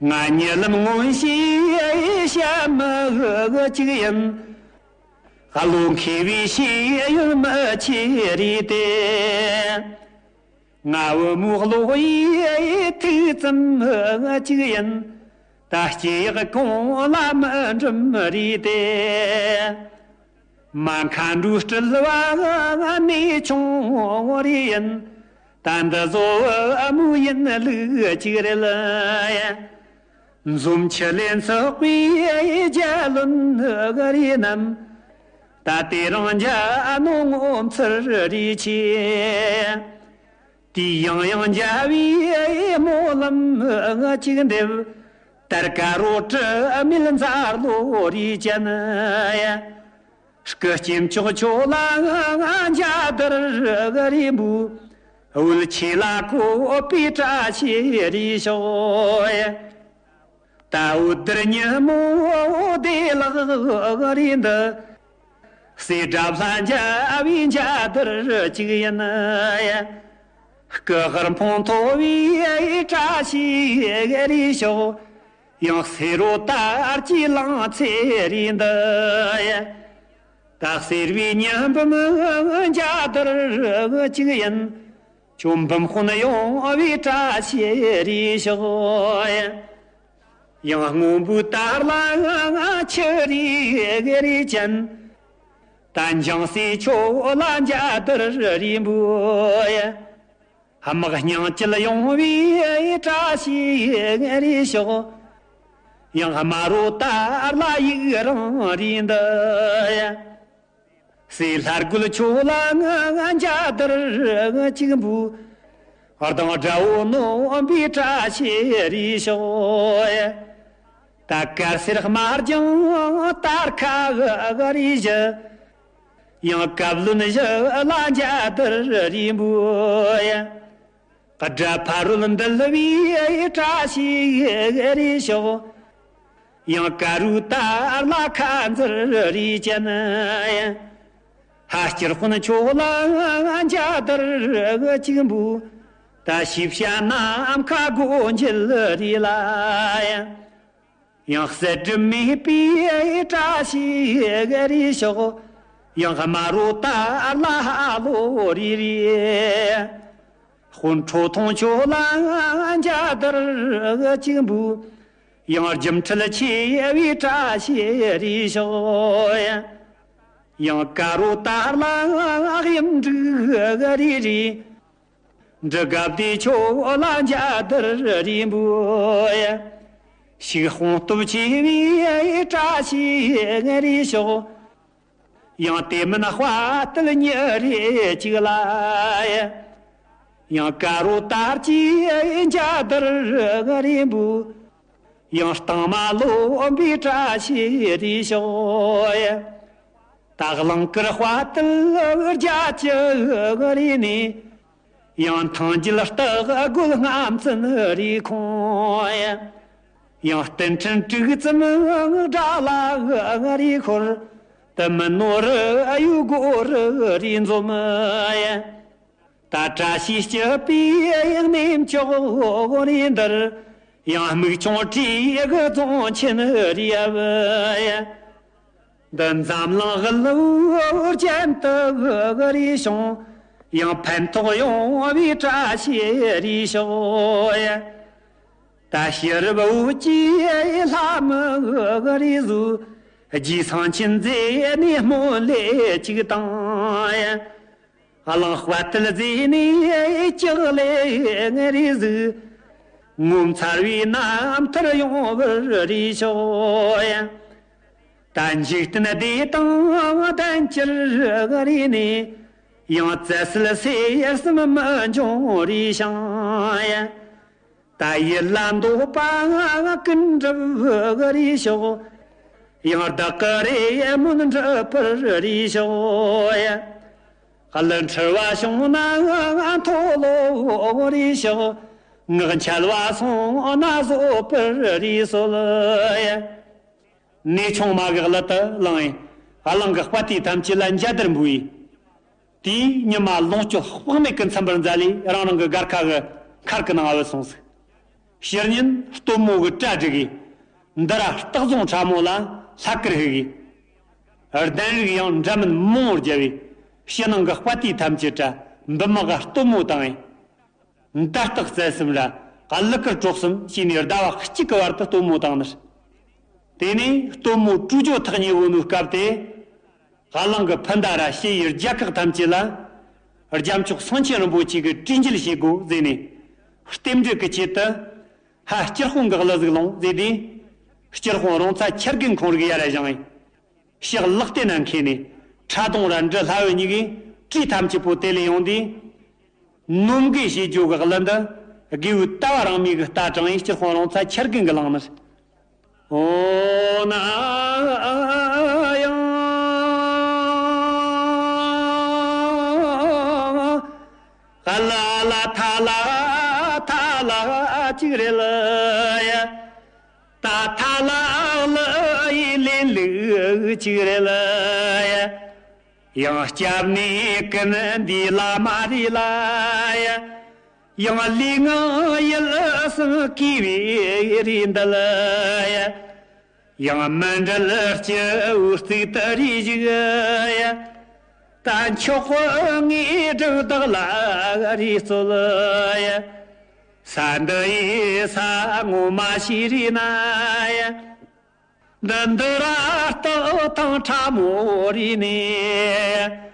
ང་ཉེ་ལམ་མངོན་ཤེས་ཤ་མི་གཅིག་ཡིན། བློ་མཁས་པའི་ཤེས་ཡོན་མི་ཆེ་རེད་དེ། ང་བུ་མོ་བློ་ཡི་ཐིག་ཙམ་གཅིག་ཡིན། ད་སྐྱེ་ཡག་གོང་ལ་མི་འགྲིམ་རེད་དེ། མ་མཁའ་འགྲོའི་སྤྲུལ་བ་གནས་ཆུང་རེ་ཡིན། ད་འདི་བཟོ་བ་མོ་ཡིན་ལུགས་གཅིག་རེད། འཛུམ་ཆུ་ལེན་ཚོགས་པའི་རྒྱལ་བློན་རེ་རྣམས། ད་དེ་རང་རྒྱ་ནོ་ངོ་མཚར་རེ་ཆེ། དེ་ཡང་ཡང་མཇལ་བའི་སྨོན་ལམ་གཅིག་འདེབས། དར་དཀར་རོ་དྲི་མེད་མཛའ་བློ་རེ་ཅན། སྐུ་སྐྱེ་མཆོག་ཁྱོད་ལ་འཇའ་དར་རེ་འབུལ། འོད་ཆེ་ལ་བཀོད་པའི་བཀྲ་ཤིས་རེ་ཤོག། ད་འོད་དར་ཉི་མོ་བདེ་ལེགས་རེ་འདི། སེ་སྒྲ་ལྷ་འཇའ་བའི་འཇའ་དར་གཅིག་ཡིན། སྐུ་དཀར་འཕང་མཐོ་བའི་བཀྲ་ཤིས་རེ་ཤོག། ཡང་སེ་རོ་དར་གྱི་ལང་ཚེ་རེ་འདི། ད་སེར་བའི་ཉི་འབུམ་འཇའ་དར་གཅིག་ཡིན། ཁྱོད་འབུམ་དཔོན་ཡོང་བའི་བཀྲ་ཤིས་རེ་ཤོག། ཡང་སྔོན་པོའི་དར་ལ་ཆུ་རེ་རེ་ཅན། ད་འཇང་སྲས་ཁྱོད་ལ་འཇའ་དར་རེ་འབུལ། དམག་སྙིང་བཅུད་ཡོང་བའི་བཀྲ་ཤིས་རེ་ཤོག། ཡང་དམར་རོ་དར་ལ་ཡིག་རང་རེ་འདི། སྲས་ལྷ་རྒོད་ཁྱོད་ལ་ང་འཇའ་དར་གཅིག་འབུལ། གདངས་སྒྲ་བོ་ནོམ་པའི་བཀྲ་ཤིས་རེ་ཤོག། ད་དཀར་སེར་དམར་ལྗང་དར་ཁ་རེ་བཞི། ཡང་བཀའ་བློན་བཞི་ལ་འཇའ་དར་རེ་འབུལ། དགྲ་ཕ་རོལ་འདུལ་བའི་བཀྲ་ཤིས་རེ་ཤོག། ཡང་དཀར་རུ་དར་ལ་ཁ་འཛར་རེ་ཅན། ཧ་སྐྱེར་དཔོན་ཁྱོད་ལ་འཇའ་དར་གཅིག་འབུལ། ད་ཤེས་བྱ་ནམ་མཁའ་སྒོ་འབྱེད་རེ་ལ། ཡང་གསལ་གྲུབ་མེད་པའི་བཀྲ་ཤིས་རེ་ཤོག། ཡང་དམར་རོ་དར་ལ་ཧ་ལོ་རེ་རེ། དཔོན་ཁྲོ་ཐུང་ཁྱོད་ལ་འཇའ་དར་གཅིག་འབུལ། ཡང་སྒྱུ་འཕྲུལ་ཆེ་བའི་བཀྲ་ཤིས་རེ་ཤོག། ཡང་དཀར་རོ་དར་ལ་གཡུ་འབྲུག་རེ་རེ། འབྲི་གབ་དེ་ཁྱོད་ལ་འཇའ་དར་རེ་འབུལ། ཤིག་དཔུང་སྟོབས་ཆེ་བའི་བཀྲ་ཤིས་རེ་ཤོག། ཡང་དེ་མིན་དཔའ་རྟུལ་ཉི་རེ་གཅིག་ལ། ཡང་དཀར་རོ་དར་གྱི་འཇའ་དར་རེ་འབུལ། ཡང་སྟག་མ་ལོ་འབའི་བཀྲ་ཤིས་རེ་ཤོག། ད་གླིང་དཀར་དཔའ་རྟུལ་རྒྱ་ཅི་རེ་ནས། ཡང་ཐང་རྒྱུད་སྟག་རྒོད་རྔམ་བཙན་རེ་ཁོང་། ཡང་རྟེན་ཕྲེང་དྲུག་ཙམ་དགྲ་ལ་རེ་ཤོར། དེ་མིན་ནོར་གཡུ་སྒོ་རུ་རེ་འཛོམས། ད་བཀྲ་ཤིས་སྐྱིད་པའི་གནས་མཆོག་རེ་འདིར། ཡང་སྨུག་ཆུང་བྲིས་གི་རྫོང་ཆེན་རེ་བབས། འདི་འཛམ་གླིང་གླུ་ཅན་དུ་རེ་བྱུང་། ཡང་ཕན་ཐོགས་ཡོང་བའི་བཀྲ་ཤིས་རེ་ཤོག། ད་ཤེས་རབ་འོད་ཀྱི་ལྷ་མི་རེ་བཞུགས། རྗེ་སེང་ཆེན་མཛད་ནས་སྨོན་ལས་གཅིག་དང་། གླིང་དཔའ་རྟུལ་མཛད་ནས་ལྕགས་ལས་རེ་གཟིགས། ངོ་མཚར་བའི་རྣམ་ཐར་ཡོང་བར་རེ་ཤོག། ད་འཇིག་རྟེན་བདེ་དང་ལྡན་གྱུར་རེ་ནས། ཡང་བཙལ་སྲིད་སེམས་གསུམ་མི་འབྱུང་རེ་ཞིང་། ད་ཡིད་ལ་འདོད་པ་ཀུན་འགྲུབ་རེ་ཤོག། ཡང་བདག་གི་རེ་སྨོན་འགྲུབ་པར་རེ་ཤོག། གླུ་འཁྲུལ་བ་བྱུང་ན་མཐོལ་ལོ་རེ་ཤོག། ངག་འཁྱལ་བ་སོང་ན་བཟོད་པར་རེ་གསོལ། གནས་ཆུང་མ་གི་གླུ་དེ་བླངས་ཡིན། གླིང་གི་དཔའ་རྟུལ་ཐམས་ཅད་ལ་འཇའ་དར་འབུལ་ཡིན། དེས་ཉི་མ་ལོངས་སྤྱོད་དཔག་མེད་ཀྱི་འཚམ་པར་མཛད་ལས་རང་རང་གི་སྒར་ཁ་གི་མཁར་གྱི་ནང་བུད་སོང་ཟིག། ཕྱི་ཉིན་སྟོན་མོ་གི་གྲྭ་སྒྲིག་གི། འདི་ར་སྟག་རྫོང་ཁྲ་མོ་ལ་ལྷ་སྐུར་ཕུལ་གི། གདན་རིགས་ཡང་འདྲ་མིན་མང་བོ་བརྒྱབ་བས། ཕྱི་ནང་གི་དཔའ་རྟུལ་ཐམས་ཅད་གྲྭ་འབུམ་དམག་ག་སྟོན་མོ་བཏང་ཡིན། འདར་སྟག་རྩལ་གསུམ་ར་ཀླུ་དཀར་གྲོགས་གསུམ་བྱས་ནས་ཟླ་བ་གཅིག་གི་བར་དུ་སྟོན་མོ་བཏང་ནི། དེ་ནས་སྟོན་མོ་སྤྲུལ་སྐྱོད་ཐག་ཉེ་བོ་ནོ་སྐབས་དེ། ཧ་ལང་གི་ཕུ་མདའ་ར་ཕྱི་ཡི་རྒྱལ་ཁག་ཐམས་ཅད་ལ། རྒྱལ་མཆོག་གསང་ཆེན་རིན་པོ་ཆེ་གི་དྲིན་འཇལ་བྱེད་དགོ་ཟེར་ནས། རྟེན་འབྲེལ་གི་ཆེད་དུ། ཧ་སྤྱིར་དཔོན་གི་གླུ་ཟིག་ལོངས་ཟེར་དུས། སྤྱིར་དཔོན་རོང་ཚ་ཁྱེར་རྒན་ཁོང་རིག་ཡ་ར་བཞེངས་ཡིན། ཕྱག་ལག་རྟེན་ན་འཁེལ་ནས་ཁྲ་གདོང་ར་འབྲི་ལྷ་བུ་གཉིས་ཀས་བྲིས་ཐམས་ཅད་པོ་དེ་ལས་ཡོང་དུས། ནོམ་གི་ཞེས་བརྗོད་གི་གླུ་འདི་དགེ་བའི་ལྟ་བ་རང་མོས་གི་ལྟ་དྲངས་ཡིན། སྤྱིར་དཔོན་རོང་ཚ་ཁྱེར་རྒན་གི་བླངས་ནི། ཨོ་ན་ཡང་། ཨ་ལ་ལ་ཐ་ལ་ཐ་ལ་ཅིག་རེད་ལ་ཡ། ད་ཐ་ལ་ལ་ཡི་ལེན་ལུགས་ཅིག་རེད་ལ་ཡ། ཡང་སྐྱབས་གནས་ཀུན་འདིའི་བླ་མ་རེད་ལ་ཡ། ཡང་ལུས་ངག་ཡིད་གསུམ་གུས་པའི་རེད་འདི་ལ་ཡ། ཡང་མི་འབྲལ་སྤྱི་བོའི་གཙུག་ཏུ་རེ་བཞུགས་ཡ། ད་མཆོག་གི་དངོས་གྲུབ་བདག་ལ་རེ་སྩོལ་ཡ། ས་འདི་ཡི་ས་ངོ་མ་ཤེས་རེ་ན་ཡ། འདི་འདི་ར་སྟག་ཐང་ཁྲ་མོ་རེ་ནས།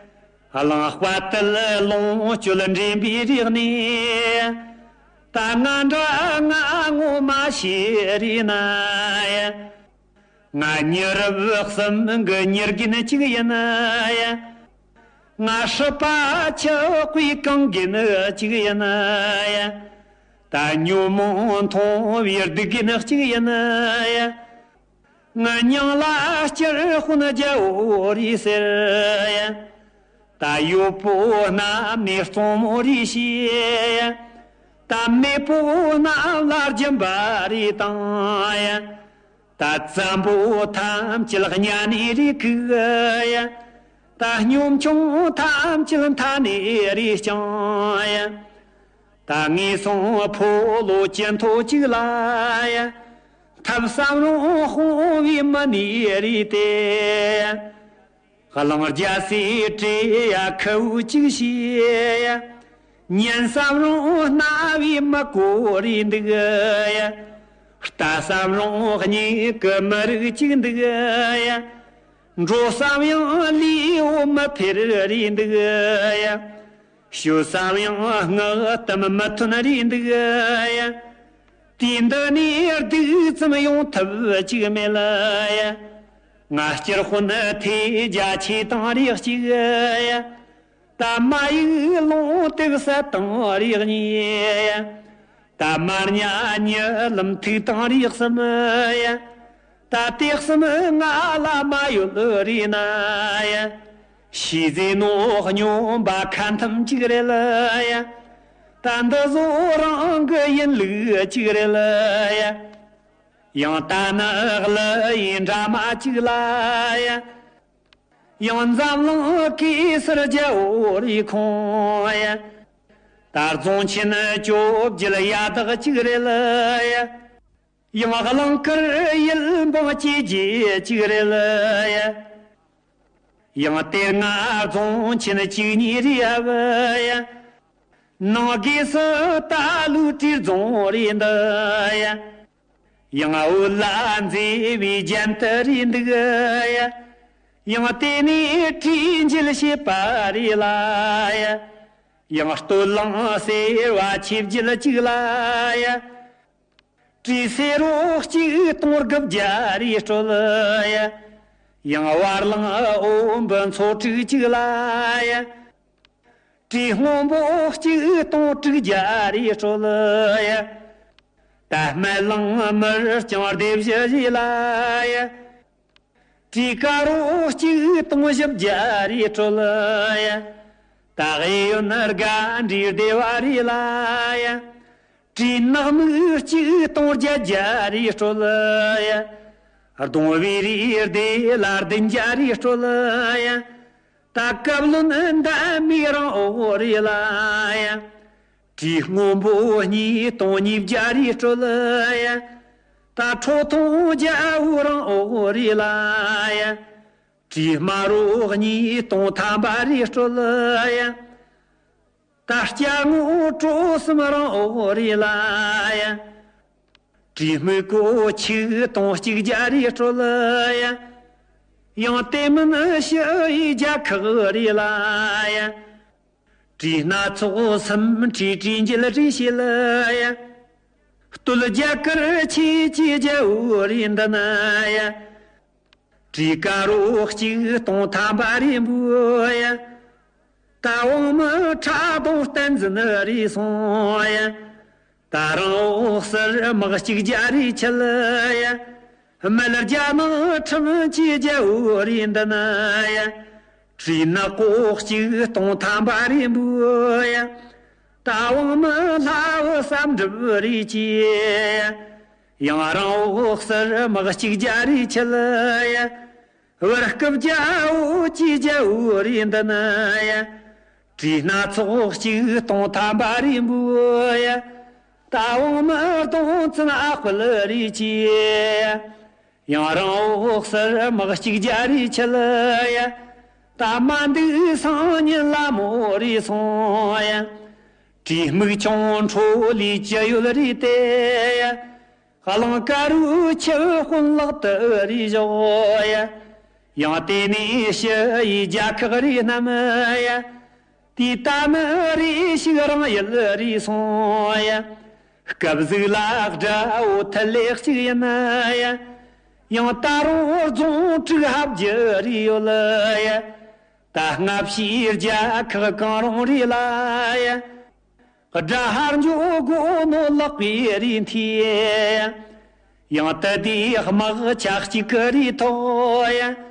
གླང་དཔའ་དལ་ལོངས་སྤྱོད་འདྲེན་པའི་རིགས་ནས། ད་ང་འདྲ་ང་ངོ་མ་ཤེས་རེ་ན་ཡ། ང་མྱི་རབས་གསུམ་གི་མྱི་རྒན་གཅིག་ཡིན་ཡ། ང་སྲིད་པ་ཆགས་པའི་གངས་རྒན་གཅིག་ཡིན་ཡ། ད་ཉོན་མོངས་མཐོང་བའི་སྡིག་རྒན་གཅིག་ཡིན་ཡ། ང་མྱིང་ལ་སྤྱིར་དཔོན་རྒྱལ་བོ་རེད་ཟེར་ཡ། ད་ཡོད་པོ་རྣམས་ནས་གཙང་མོ་རེད་ཞེས་ཡ། ད་མེད་པོ་རྣམས་ལ་སྦྱིན་པ་རེ་བཏང་ཡ། ད་བཙན་པོ་ཐམས་ཅད་གཉའ་ནས་རེ་བཀུག་ཡ། ད་སྙོམ་ཆུང་ཐམས་ཅད་མཐའ་ནས་རེ་བསྐྱངས་ཡ། ད་ངན་སོང་ཕོ་ལོ་ཅི་མཐོ་ཅིག་ལ་ཡ། ཐབས་བསམ་རུང་དཔུང་བའི་མི་ནས་རེ་དེ། གླང་རྒྱལ་སྲས་བྲེ་ཡ་ཁུ་བོ་གཅིག་བྱས་ཡ། ཉན་བསམ་རུང་རྣ་བའི་མི་གོ་རེ་འདུག་ཡ། ལྟ་བསམ་རུང་སྙིང་གི་མི་རིག་ཅིག་འདུག་ཡ། འགྲོ་བསམ་ཡང་ལུས་འོ་མི་འཕེར་རེ་འདུག་ཡ། ཞུ་བསམ་ཡང་སྔགས་གཏམ་མི་ཐོན་རེ་འདུག་ཡ། དུས་འདི་ནས་སྡུག་ཙམ་ཡོང་ཐབས་ཅིག་མེད་ལ་ཡ། ང་སྤྱིར་དཔོན་ཐེ་རྒྱ་ཆེ་དང་རེ་གཅིག་ཡ། ད་མ་ཡིག་ལུང་དེབ་གསལ་དང་རེ་གཉིས་ཡ། ད་མ་ཉ་ཉི་ལམ་ཐིག་དང་རེ་གསུམ་ཡ། ད་དེ་གསུམ་ང་ལ་མ་ཡོད་རེ་ན་ཡ། ཤེས་ཟེར་ནོ་སྨྱོན་པ་ཁ་ཐམ་གཅིག་རེད་ལ་ཡ། ད་འདི་བཟོ་རང་གི་ཡིན་ལུགས་གཅིག་རེད་ལ་ཡ། ཡང་ད་ནི་གླུ་ཡི་འདྲ་མ་གཅིག་ལ་ཡ། ཡང་འཛམ་གླིང་གེ་སར་རྒྱལ་བོ་རེ་ཁོང་ཡ། ད་རྫོང་ཆེན་བཅོ་བརྒྱད་ཡ་དག་གཅིག་རེད་ལ་ཡ། ཡང་གླིང་དཀར་ཡུལ་འབངས་སྐྱེ་རྒྱུད་གཅིག་རེད་ལ་ཡ། ཡང་གཏེར་ལྔ་རྫོང་ཆེན་བཅུ་གཉིས་རེད་ཡ། ནང་སྒོས་སུ་ད་ལུ་བྲིས་རྫོང་རེད་འདི་ཡ། ཡང་བོད་ལ་མཛེས་པའི་རྒྱན་དུ་རེད་འདུག་ཡ། ཡང་དེ་ནས་བྲིས་འཇལ་བྱེད་པ་རེད་ལ་ཡ། ཡང་སྟོད་ལུང་སེར་བ་ཆེ་བརྒྱད་གཅིག་ལ་ཡ། བྲིས་སེར་རོ་གཅིག་སྟོང་དགུ་བརྒྱ་རེ་སྤྲོད་ཡ། ཡང་བར་ལང་འོམ་བུ་མཚོ་དྲུག་གཅིག་ལ་ཡ། བྲིས་སྔོན་པོ་གཅིག་སྟོང་དྲུག་བརྒྱ་རེ་སྤྲོད་ཡ། ད་སྨད་ལང་མི་རྐྱང་སྡེ་བཞི་རེ་ལ་ཡ། བྲིས་དཀར་རོ་གཅིག་སྟོང་བཞི་བརྒྱ་རེ་སྤྲོད་ཡ། ད་གཡས་གཡོན་དགའ་འབྲིའི་སྡེ་བ་རེ་ལ་ཡ། བྲིས་ནག་མིག་གཅིག་སྟོང་བརྒྱད་བརྒྱ་རེ་སྤྲོད་ཡ། གདོང་བའི་རིའི་སྡེ་ལ་བདུན་བརྒྱ་རེ་སྤྲོད་ཡ། ད་བཀབ་ལོན་འདབ་མའི་རང་འོག་རེ་ལ་ཡ། བྲིས་སྔོན་པོ་གཉིས་སྟོང་ཉིས་བརྒྱ་རེ་སྤྲོད་ཡ། ད་ཁྲོ་ཐུང་རྒྱལ་བོའི་རང་འོག་རེ་ལ་ཡ། བྲིས་དམར་རོ་གཉིས་སྟོང་ཐམ་པ་རེ་སྤྲོད་ཡ། ད་སྐྱ་ངོ་གྲོ་གསུམ་རང་འོག་རེད་ལ་ཡ། དྲི་སྨུག་གོ་ཆིག་སྟོང་གཅིག་བརྒྱ་རེ་སྤྲོད་ལ་ཡ། ཡང་དེ་མིན་ཕྱི་ཡི་རྒྱལ་ཁག་རེད་ལ་ཡ། དྲི་སྣ་ཚོགས་སུམ་དྲི་དྲི་འཇལ་རེ་བྱེད་ལ་ཡ། སྟོད་རྒྱ་གར་ཆེ་ཆེ་རྒྱལ་བོ་རེད་འདི་ན་ཡ། དྲི་དཀར་རོ་གཅིག་སྟོང་ཐམ་པ་རེ་འབུལ་ཡ། ད་འོག་མིན་ཁྲ་གདོང་བསྟན་འཛིན་རེ་སོང་ཡ། ད་རང་འོག་ཟུར་དམག་གཅིག་བརྒྱ་རེ་ཁྲིད་ཡ། སྨད་རྒྱ་ནག་ཁྲིམས་ཀྱི་རྒྱལ་བོ་རེད་འདི་ན་ཡ། དྲི་ནག་པོ་གཅིག་སྟོང་ཐམ་པ་རེ་འབུལ་ཡ། ད་འོག་མིན་ལྷ་བུ་བསམ་འགྲུབ་རེ་བྱེད་ཡ། ཡང་རང་འོག་ཟུར་དམག་གཅིག་བརྒྱ་རེ་ཁྲིད་ཡ། བར་སྐབས་རྒྱལ་བོ་གཅིག་རྒྱལ་བོ་རེད་འདི་ན་ཡ། དྲི་སྣ་ཚོགས་གཅིག་སྟོང་ཐམ་པ་རེ་འབུལ་ཡ། ད་འོག་མིན་སྟོང་བཙན་ཨ་དཔལ་རེ་བྱེད་ཡ། ཡང་རང་འོག་ཟུར་དམག་གཅིག་བརྒྱ་རེ་ཁྲིད་ཡ། ད་མ་འདུག་སང་ཉིན་ལ་མོ་རེ་སོང་ཡ། དྲི་སྨུག་ཆུང་ཁྲོ་ལི་ཅི་ཡོད་རེ་དེ་ཡ། གླང་དཀར་རུ་ཆུ་དཔོན་ལག་ཏུ་རེ་བཞག་ཡ། ཡང་དེ་ནས་ཕྱི་ཡི་རྒྱལ་ཁག་རེ་བསྣམས་ཡ། དེ་ལྟ་མི་རེ་ཞིག་རང་ཡུལ་རེ་སོང་ཡ། སྐབས་ཟིག་ལ་དགྲ་བོ་ཐུ་ལེ་གཅིག་ཡིན་ཡ། ཡང་ད་རུང་རྫོང་དྲུག་ཧབ་རྒྱུ་རེ་ཡོད་ཡ། ད་སྔ་ཕྱིའི་རྒྱལ་ཁག་གང་རུང་རེ་ལ་ཡ། དགྲ་ཧར་འཇོག་དགོས་ནོ་ལག་པའི་རེ་འཐིའི། ཡང་ད་དེའི་དམག་ཆ་གཅིག་གི་རེ་ཐོག་ཡ།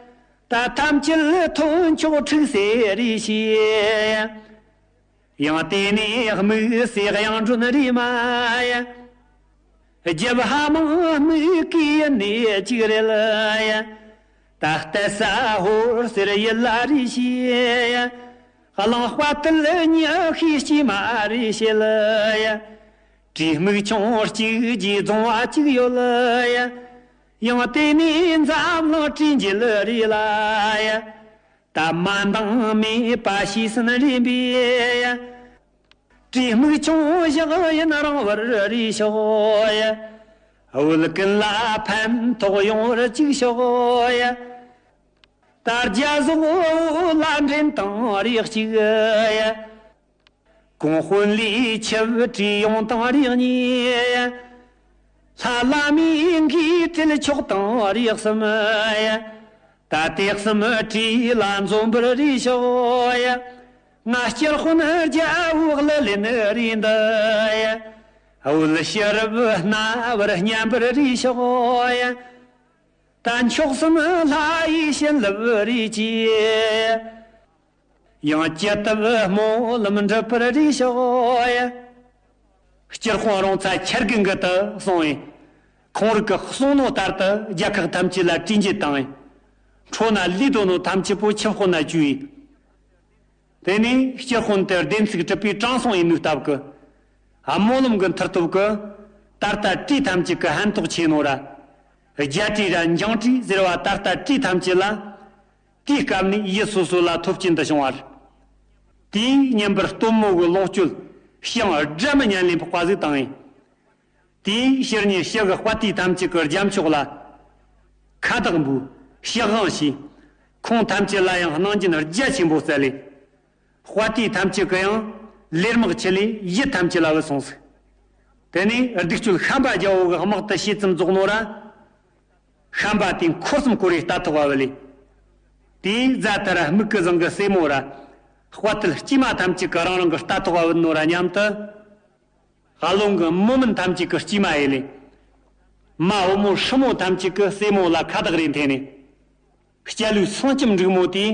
ད་ཐམས་ཅད་ཐོན་ཆོག་ཁྲིག་སེ་རེ་བྱེད་ཡ། ཡང་དེ་ནས་དམིགས་བསལ་གཡང་སྒྲོན་རེ་མ་ཡ། རྒྱབ་ཧ་མང་དམིགས་ཀྱི་ཡིན་ནས་གཅིག་རེད་ལ་ཡ། ད་ལྟ་ས་ཧོར་ཟེར་ཡུལ་ལ་རེ་བྱེད་ཡ། གླང་དཔའ་དུལ་ཉི་ཤེས་སྐྱེས་མ་རེ་བྱེད་ལ་ཡ། དྲི་སྨུག་ཆུང་གཅིག་རྗེས་རྫོང་བ་གཅིག་ཡོད་ལ་ཡ། ཡང་དེ་ནས་འཛམ་གླིང་དྲིན་འཇལ་རེད་ལ་ཡ། ད་མ་འདང་མེད་པ་ཤེས་ཟིན་རེད་པས་ཡ། དྲི་སྨུག་ཆུང་བཞག་ཡིན་རང་བར་རེ་ཤོག་ཡ། བོད་ཀུན་ལ་ཕན་ཐོགས་ཡོང་བར་ཅིག་ཤོག་ཡ། ད་རྒྱ་ཟོག་བོད་ལ་འདྲེན་དང་རེ་གཅིག་ཡ། གོང་དཔོན་ལས་ཆབ་བྲིས་ཡོང་དང་རིགས་གཉིས། ལྷ་བླ་མའི་འགོས་བྲིས་ཆོག་དང་རིགས་གསུམ། ད་དེ་གསུམ་བྲིས་ལ་འཛོམས་པར་རེ་ཤོག་ཡ། ང་སྤྱིར་དཔོན་རྒྱལ་བོ་ལ་ལེན་རེ་འདི་ཡ། བོད་ཕྱི་རབས་རྣ་བར་སྙན་པར་རེ་ཤོག་ཡ། ད་མཆོག་གསུམ་ལྷ་ཡི་བྱིན་རླབས་རེ་གྱིས། ཡང་ཅི་ལྟར་སྨོན་ལམ་འགྲུབ་པར་རེ་ཤོག་ཡ། སྤྱིར་དཔོན་རོང་ཚ་ཁྱེར་གི་འགི་དུ་སོང་ཡིན། ཁོང་རིགས་ཀྱི་གསུང་ནོ་ལྟར་དུ་རྒྱལ་ཁག་ཐམས་ཅད་ལ་དྲིན་འཇལ་བཏང་ཡིན། འཕྲོ་ན་ལུས་དོ་ནོ་ཐམས་ཅད་པོ་ཆུ་དཔོན་ན་བཅུག་ཡིན། དེ་ནས་སྤྱིར་དཔོན་དེ་བདེན་ཚིག་གྲུབ་པའི་དྲང་སྲོང་ཡིན་ནོའི་སྟབས་ཀྱིས། སྨོན་ལམ་གྱི་མཐུ་སྟོབས་ཀྱིས། ད་ལྟ་བྲིས་ཐམས་ཅད་ཀྱི་ཕན་ཐོགས་ཆེ་ནོ་ར། རྒྱ་བྲིས་ར་འཇང་བྲིས་ཟེར་བ་ད་ལྟ་བྲིས་ཐམས་ཅད་ལ། དེའི་སྐབས་ནས་ཡུལ་སོ་སོ་ལ་ཐོབ་ཆེན་དུ་བྱུང་བ་རེད། དེའི་བསྙེན་པར་སྟོན་མོ་གི་ལོངས་སྤྱོད་ཤིང་སྒྲ་མི་སྙན་ལས་འཕགས་པ་ཟིག་བཏང་ཡིན། དེའི་ཕྱིར་ཉིན་ཕྱི་གི་དཔའ་རྟུལ་ཐམས་ཅད་ཀྱི་རྒྱལ་མཆོག་ལ་ཁ་བཏགས་འབུལ། ཕྱག་དབང་ཞུས། ཁོང་ཐམས་ཅད་ལ་ཡང་གནང་སྦྱིན་རྒྱ་ཆེན་པོ་སྩལ་ལེ། དཔའ་རྟུལ་ཐམས་ཅད་ཀྱི་ཡང་ལས་དམག་ཆེ་ལས་ཡུལ་ཐམས་ཅད་ལ་བུད་སོང་ཟིག། དེ་ནས་སྡིག་སྤྱོད་ཤན་པ་རྒྱལ་པོ་གི་དམག་ཏུ་ཞེ་ཙམ་རྫོགས་ནོ་ར། ཤན་པ་དེ་འཁོར་གསུམ་བསྐོར་རེ་རྟ་ཐོག་བ་བུད་ལེ། དེའི་རྫ་ཐར་སྨུག་གི་ཟངས་གི་སྲས་མོ་ར། དཔའ་རྟུལ་སྐྱེས་མ་ཐམས་ཅད་ཀྱི་རང་རང་གི་རྟ་ཐོག་བ་བུད་ནོ་ར་མཉམ་དུ། ཧ་ལུང་གི་མོ་མིན་ཐམས་ཅད་ཀྱི་སྐྱེས་མ་ཡེ་ལེ། མ་བུ་མོ་སྲུ་མོ་ཐམས་ཅད་ཀྱི་སྲས་མོ་ལ་ཁ་བཏགས་རེ་འཐེན་ནས། སྐྱ་ལུས་སེང་ལྕམ་འབྲུག་མོ་དེས་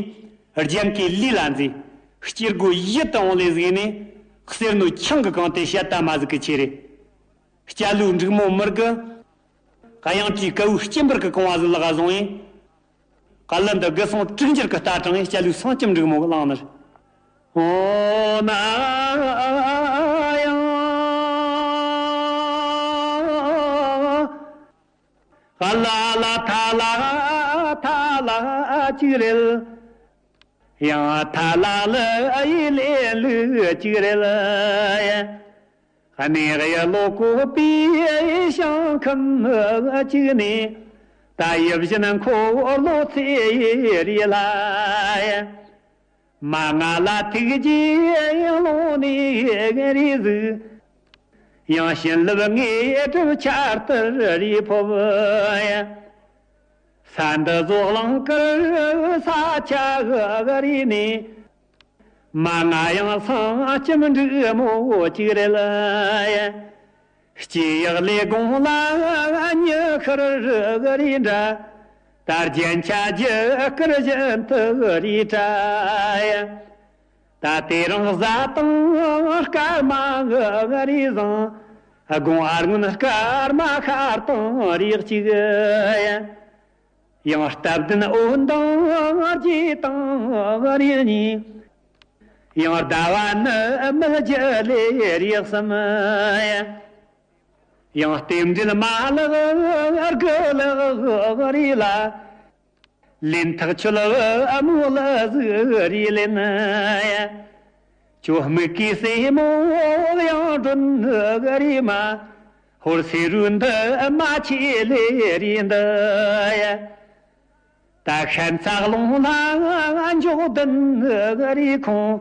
རྒྱན་གྱི་ལུས་ལ་མཛེས། སྐྱེ་སྒོ་ཡིད་དུ་འོང་ལེ་ཟིག་ནས། གསེར་སྣོད་ཆང་གིས་གང་སྟེ་བཤད་ལྟ་མ་ཟིག་གི་ཆེ་རེད། སྐྱ་ལུས་འབྲུག་མོ་མིར་གི། གཡང་ཁྲིའི་ཀ་བུའི་སྐྱིན་པར་གི་གང་བ་ཟིག་ལག་ག་བཟུང་ཡིན། ཀ་ལི་འདི་དགུ་སོང་དྲུག་འགྱུར་གི་རྟ་དྲངས་ཡིན། སྐྱ་ལུས་སེང་ལྕམ་འབྲུག་མོ་གི་བླངས་ནི་རེད། ཨོ་ན་ཡང་། ཧ་ལ་ལ་ཐ་ལ་ཐ་ལ་གཅིག་རེད། ཡང་ཐ་ལ་ལ་ཡི་ལེ་ལུ་ཅིག་རེད་ལ། གནས་ཡ་ལོ་ཀོ་པི་ཞང་ཁམས་ཅིག་ནས། ད་ཡབ་བཞིན་འཁོར་ལོ་ཚེ་ཡི་རི་ལ། མ་ང་ལ་ཐུགས་རྗེ་ལོང་ནས་རི་ཟིག། ཡང་བྱིན་རླབས་དངོས་གྲུབ་ཆར་ལྟར་རེ་ཕོབ། ས་འདི་རྫོགས་གླིང་དཀར་ས་ཆ་གི་རི་ནས། མ་ང་ཡང་སངས་སྐྱིད་འབྲུག་མོ་གཅིག་རེད། སྐྱེ་ཡག་ལས་དགོངས་ལ་ཉི་ཤར་གི་རི་འདྲ། ད་རྒྱན་ཆ་རྒྱུ་སྐར་བཞིན་དུ་རེ་བཀྲ། ད་དེ་རིང་བཟའ་བཏུང་སྐར་མ་གི་རེ་བཟང་། དགོང་ཨ་སྔོན་སྐར་མ་ཤར་དང་རེ་གཅིག། ཡང་སྟབས་ལྡན་འོད་མདངས་རྒྱས་དང་རེ་གཉིས། ཡང་ཟླ་བ་ནི་མི་བརྒྱད་ལས་རེ་གསུམ། ཡང་རྟེན་འབྲེལ་མ་ལག་དགུ་ལག་རེ་ལ། ལེན་ཐག་ཆོད་བུ་མོ་ལ་གཟུགས་རེ་ལེན། ཁྱོད་མིག་གི་སེན་མོ་ཡང་སྒྲོན་རེ་མ། ཧོར་སེ་རུ་འདི་མ་ཆེ་ལེ་རེ་འདི། ད་ཤན་ཚ་རླུང་ལྷ་འཇོག་ལྡན་རེ་ཁོང་།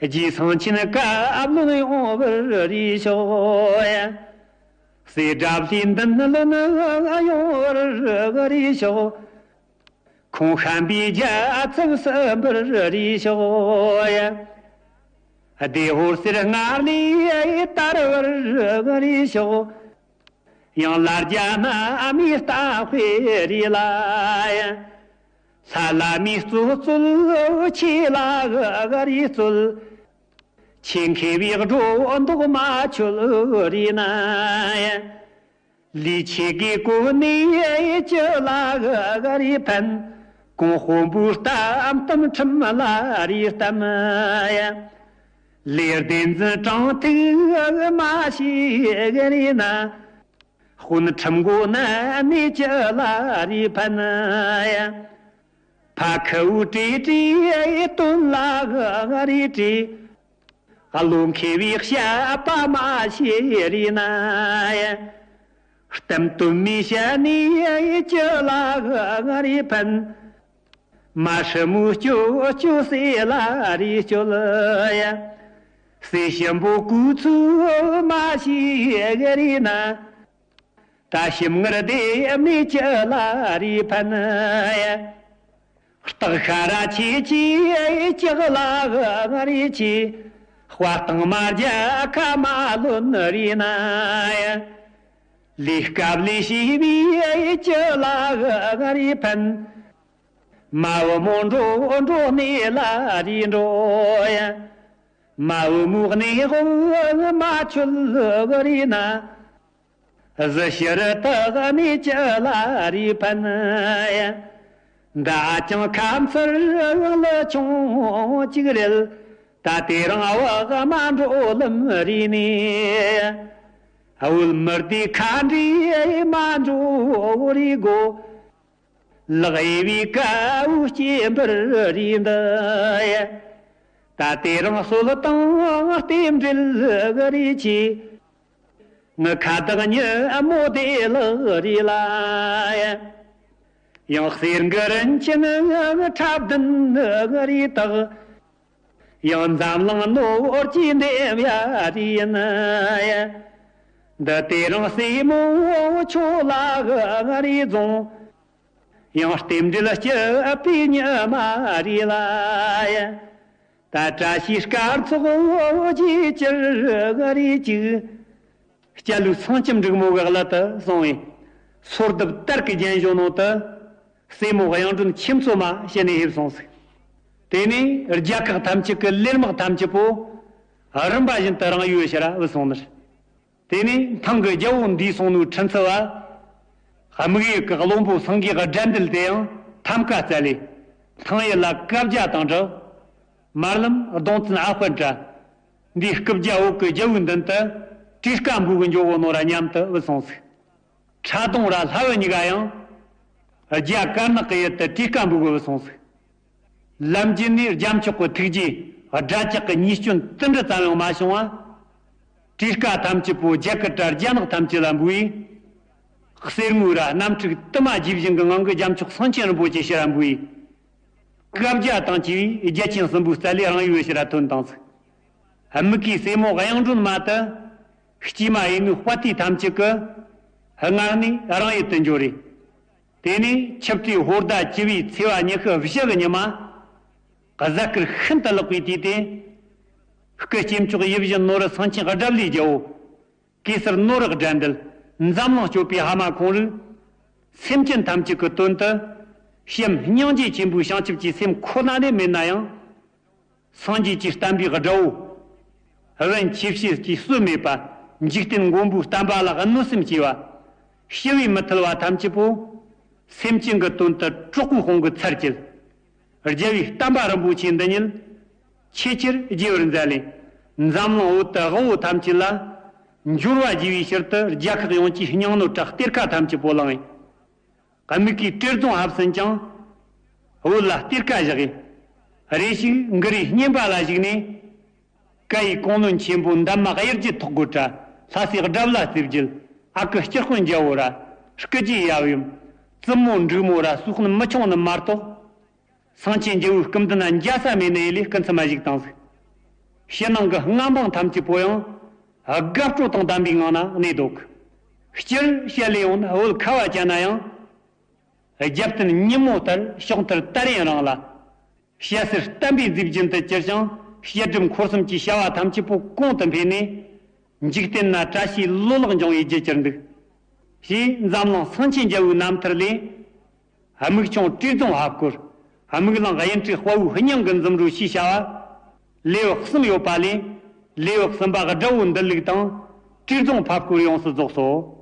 རྗེ་སེང་ཆེན་བཀའ་བློན་ཡོང་བར་རེ་ཤོག། སྲས་དགྲ་བླའི་མདུན་ལོན་ཡོང་བར་རེ་ཤོག། ཁོང་བཤན་པའི་རྒྱལ་ཚབ་གསུམ་པར་རེ་ཤོག། སྡེ་ཧོར་སེར་སྔར་ལས་དར་བར་རེ་ཤོག། ཡང་ལ་རྒྱ་ན་མིའི་གཏམ་དཔེ་རེ་ལ། ལྷ་ལ་མིའི་གཙོ་རྩོལ་ཆེ་ལ་རེ་རྩོལ། ཆེ་མཁས་པའི་སྒྲོ་འདོགས་མ་ཆོད་རེ་ན། ལས་ཆེ་གེ་གོ་ནས་ཅི་ལ་རེ་ཕན། གོང་དཔོན་པོའི་གཏམ་གཏམ་ཁྲིམས་ལ་རེ་གཏམ། ལས་སྡེ་འཛིན་དྲང་ཐིག་མ་ཤེས་རེ་ན། དཔོན་ཁྲིམས་མགོ་ན་ནས་ཅི་ལ་རེ་ཕན། ཕ་ཁུ་བོ་བྲེ་བྲེ་དོན་ལ་རེ་བྲེ། བློ་མཁས་པའི་བཤད་པ་མ་ཤེས་རེ་ན། གཏམ་དོན་མེད་བཤད་ནས་ཅི་ལ་རེ་ཕན། མ་ཧྲི་མོའི་སྐྱོ་སྐྱོ་སྲས་ལ་རེ་སྐྱོལ་ཡ། སྲས་ཞིམ་པོ་གོས་ཚོས་མ་ཤེས་རེ་ན། ད་ཞིམ་མངར་དེ་མེད་ཅི་ལ་རེ་ཕན་ཡ། སྟག་ཤ་ར་ཆེ་ཆེ་ལྕགས་ལ་རེ་ཆེ། དཔའ་གཏང་མ་རྒྱ་ཁ་མ་ལོན་རེ་ན་ཡ། ལས་སྐབས་ལས་བྱས་པའི་ཅི་ལ་རེ་ཕན། མ་བུ་མོ་འགྲོ་འགྲོ་གནས་ལ་རེ་འགྲོ་ཡ། མ་བུ་མོ་གནས་དབང་མ་ཆོད་རེ་ན། གཟི་བྱུ་རུ་དག་གནས་ཅི་ལ་རེ་ཕན་ཡ། མདའ་རྐྱང་ཁ་མཚར་ལ་ཆུང་གཅིག་རེད། ད་དེ་རིང་བག་མ་འགྲོ་ལམ་རེ་ནས། བོད་མི་སྡེ་ཁ་འདྲེ་མ་འགྲོ་རེ་དགོ། ལག་གཡས་པའི་ཀ་བོའི་སྐྱེ་འཕེལ་རེ་འདི་ཡ། ད་དེ་རིང་གསོལ་དང་རྟེན་འབྲེལ་རེ་ཆེ། ངི་ཁ་བདག་ཉི་མོ་དེ་ལག་རེ་ལ་ཡ། ཡང་གསེར་གི་རིན་ཆེན་ཁྲབ་བདུན་རེ་དག། ཡང་འཛམ་གླིང་ནོར་གྱིས་འདེབས་ཡ་རེ་ཡིན་ཡ། འདི་དེ་རིང་སྲས་མོ་ཁྱོད་ལ་རེ་རྫོང་། ཡང་རྟེན་འབྲེལ་སྐྱིད་པའི་ཉི་མ་རེ་ལ་ཡ། ད་བཀྲ་ཤིས་སྐར་ཚོགས་རྗེས་ཅིར་རེ་གཅིག། སྐྱ་ལུག་ཚང་སྐྱིད་འབྲུག་མོ་གི་གླུ་དེ་བཟུང་བས། སོར་གདུབ་དར་གྱི་རྒྱན་གཞུང་ནང་དུ། སྲས་མོ་གཡུང་དྲུང་ཁྱེད་ཚོ་མ་བཤད་ནས་ཕེབས་སོང་ཟིག། དེ་ནས་རྒྱལ་ཁག་ཐམས་ཅད་ཀྱི་ལས་དམག་ཐམས་ཅད་པོ། རིམ་པ་བཞིན་དུ་རང་ཡུལ་ཕྱིར་བུད་སོང་ནི་རེད། དེ་ནས་ཐང་གི་རྒྱལ་པོ་འདས་སོང་ནོའི་ཁྲི་མཚོ་བ། དམིགས་ཡུལ་གྱི་བློན་པོ་སེང་གེ་དགྲ་འདུལ་དེ་ཡང་ཐམ་ཀ་བཙལ་ལས། ཐང་ཡུལ་ལ་བཀའ་རྒྱ་དང་སྦྲགས། མར་ལམ་གདོང་བཙན་ཨ་དཔལ་བཀྲ། འདིའི་སྐུ་བརྒྱ་འོག་གི་རྒྱལ་པོའི་མདུན་དུ་གྲོས་ཁ་འབུལ་གི་འགྱོ་གོ་ནོ་ར་མཉམ་དུ་བུད་སོང་ཟིག། ཁྲ་གདོང་ར་ལྷ་བུ་གཉིས་ཀ་ཡང་རྒྱ་དཀར་ནག་གི་ཡུལ་དུ་གྲོས་ཁ་འབུལ་གི་བུད་སོང་ཟིག། ལམ་རྒྱུད་ནས་རྒྱལ་མཆོག་གི་ཐུགས་རྗེ་དགྲ་ཇག་གི་ཉེས་སྐྱོན་ཏིལ་འབྲུ་ཙམ་ཡང་མ་བྱུང་བ། བྲིས་སྐ་ཐམས་ཅད་པོ་རྒྱ་གར་ར་རྒྱ་ནག་ཐམས་ཅད་ལ་འབུལ་བས། གསེར་དངུལ་ར་གནམ་འཁྲུག་དུ་མ་རྒྱས་བཞིན་གྱི་ངང་གིས་རྒྱལ་མཆོག་སེང་ཆེན་རིན་པོ་ཆེ་ཕྱིར་ར་འབུལ་བས། བཀའ་རྒྱ་དང་བཅས་པའི་རྒྱལ་ཆེན་གསུམ་པོའི་རྩ་ལས་རང་ཡུལ་ཕྱིར་ར་ཐོན་བཏང་ཟིག་དམིགས་ཀྱིས་སྲས་མོ་གཡུང་དྲུང་མ་དེ་སྐྱེས་མ་ཡིན་ནོའི་དཔའ་ཐུལ་ཐམས་ཅད་ཀྱི་སྔར་ནས་རང་ཡུལ་དུ་འབྱོར་རེ། དེ་ནས་ཆིབས་ཁྲིའི་ཧོར་ཟླ་བཅུ་བའི་ཚེས་པ་ཉི་ཤུ་བཞི་གི་ཉི་མ། གཟའ་སྐར་ཤིན་ཏུ་ལེགས་པའི་དུས་ཏེ། སྐུ་སྐྱེས་མཆོག་ཡིད་བཞིན་ནོར་བུ་སེང་ཆེན་དགྲ་བླའི་རྒྱལ་པོ། གེ་སར་ནོར་བུ་དགྲ་འདུལ། འཛམ་གླིང་སྐྱོབ་པའི་ཕ་མ་ཁོང་རང་སེམས་ཅན་ཐམས་ཅད་ཀྱི་དོན་དུ། བྱམས་སྙིང་རྗེ་ཆེན་པོའི་བྱང་ཆུབ་ཀྱི་སེམས་ཁོ་ན་ལས་མེད་ན་ཡང་། སངས་རྒྱས་ཀྱི་བསྟན་པའི་དགྲ་བོ། བན་ཆོས་སྲིད་ཀྱི་སྲོལ་མེད་པ། འཇིག་རྟེན་མགོན་པོའི་བསྟན་པ་ལ་གནོད་སེམས་སྐྱེ་བ། ཞི་བའི་མི་ཐུལ་བ་ཐམས་ཅད་པོ། སེམས་ཅན་གྱི་དོན་དུ་དྲག་པོའི་དཔུང་གིས་ཚར་བཅད། རྒྱལ་བའི་བསྟན་པ་རིན་པོ་ཆེ་འདི་ཉིད་ཆེས་ཆེར་རྒྱས་པར་མཛད་ལས། འཛམ་གླིང་བོད་དུ་དབུལ་བོ་ཐམས་ཅད་ལ་འབྱོར་བ་རྒྱས་པའི་ཕྱིར་དུ། རྒྱལ་ཁག་ཡོངས་ཀྱི་སྙིང་ནོར་ར་གཏེར་ཁ་ཐམས་ཅད་པོ་བླངས་ཡིན། དམིགས་ཀྱིས་བྲེ་རྫོང་ཧབ་ཟིན་ཀྱང་བོད་ལ་གཏེར་ཁ་བཞག་ཡིན། རེ་ཞིག་འགུ་རའི་བསྙེན་པ་ལ་བཞུགས་ནས། ཀྭ་ཡི་ཀོང་བློན་ཆེན་པོ་འདན་མ་གཡུ་རྒྱལ་ཐོག་རྒོད་ར། ལྷ་སྲས་དགྲ་བླ་རྩེ་བརྒྱད། ཨ་ཁུ་སྤྱིར་དཔོན་རྒྱལ་པོ་ར། སྐུ་རྗེས་ཡབ་ཡུམ། བཙུན་མོ་འབྲུག་མོ་ར་སོགས་ནི་མི་ཆུང་ནི་མ་གཏོགས། སེང་ཆེན་རྒྱལ་པོའི་སྐུ་མདུན་ན་འཇའ་ས་མེད་ནི་ཡེ་ལས་སྐུ་མཚམས་མ་བཞུགས་བཏང་ཟིག་ཕྱི་ནང་གི་མངའ་འབངས་ཐམས་ཅད་པོ་ཡང་དགའ་སྤྲོ་དང་ལྡན་པའི་ངང་ན་གནས་འདུག་སྤྱིར་བཤད་ལས་ཡོང་ན་བོད་ཁ་བ་ཅན་ན་ཡང་། རྒྱབ་རྟེན་ཉིན་མོ་ལྟར་ཕྱོགས་མཐར་དར་ཡུན་རིང་ལ། དཔྱད་གསེར་བསྟན་པའི་མཛེས་རྒྱན་དུ་གྱུར་ཞིང་། དཔྱད་སྒྲུབ་འཁོར་གསུམ་གྱི་བྱ་བ་ཐམས་ཅད་པོ་གོང་དུ་འཕེལ་ནས། འཇིག་རྟེན་ན་བཀྲ་ཤིས་ལོ་ལེགས་འབྱུང་བའི་རྒྱུར་གྱུར་འདུག་ཞེས་འཛམ་གླིང་སེང་ཆེན་རྒྱལ་པོའི་རྣམ་ཐར་ལས། དམིགས་ཆུང་བྲེ་རྫོང་ཧབ་སྐོར། དམིགས་གླིང་དབྱིན་ཁྲི་དཔའ་བོའི་སྙིང་གི་འཛུམ་རོ་ཞེས་བྱ་བ། ལེའུ་གསུམ་ཡོད་པ་ལས། ལེའུ་གསུམ་པ་དགྲ་བོ་འདུལ་ལུགས་དང་། བྲེ་རྫོང་ཧབ་སྐོར་ཡོངས་སུ་རྫོགས་སོ།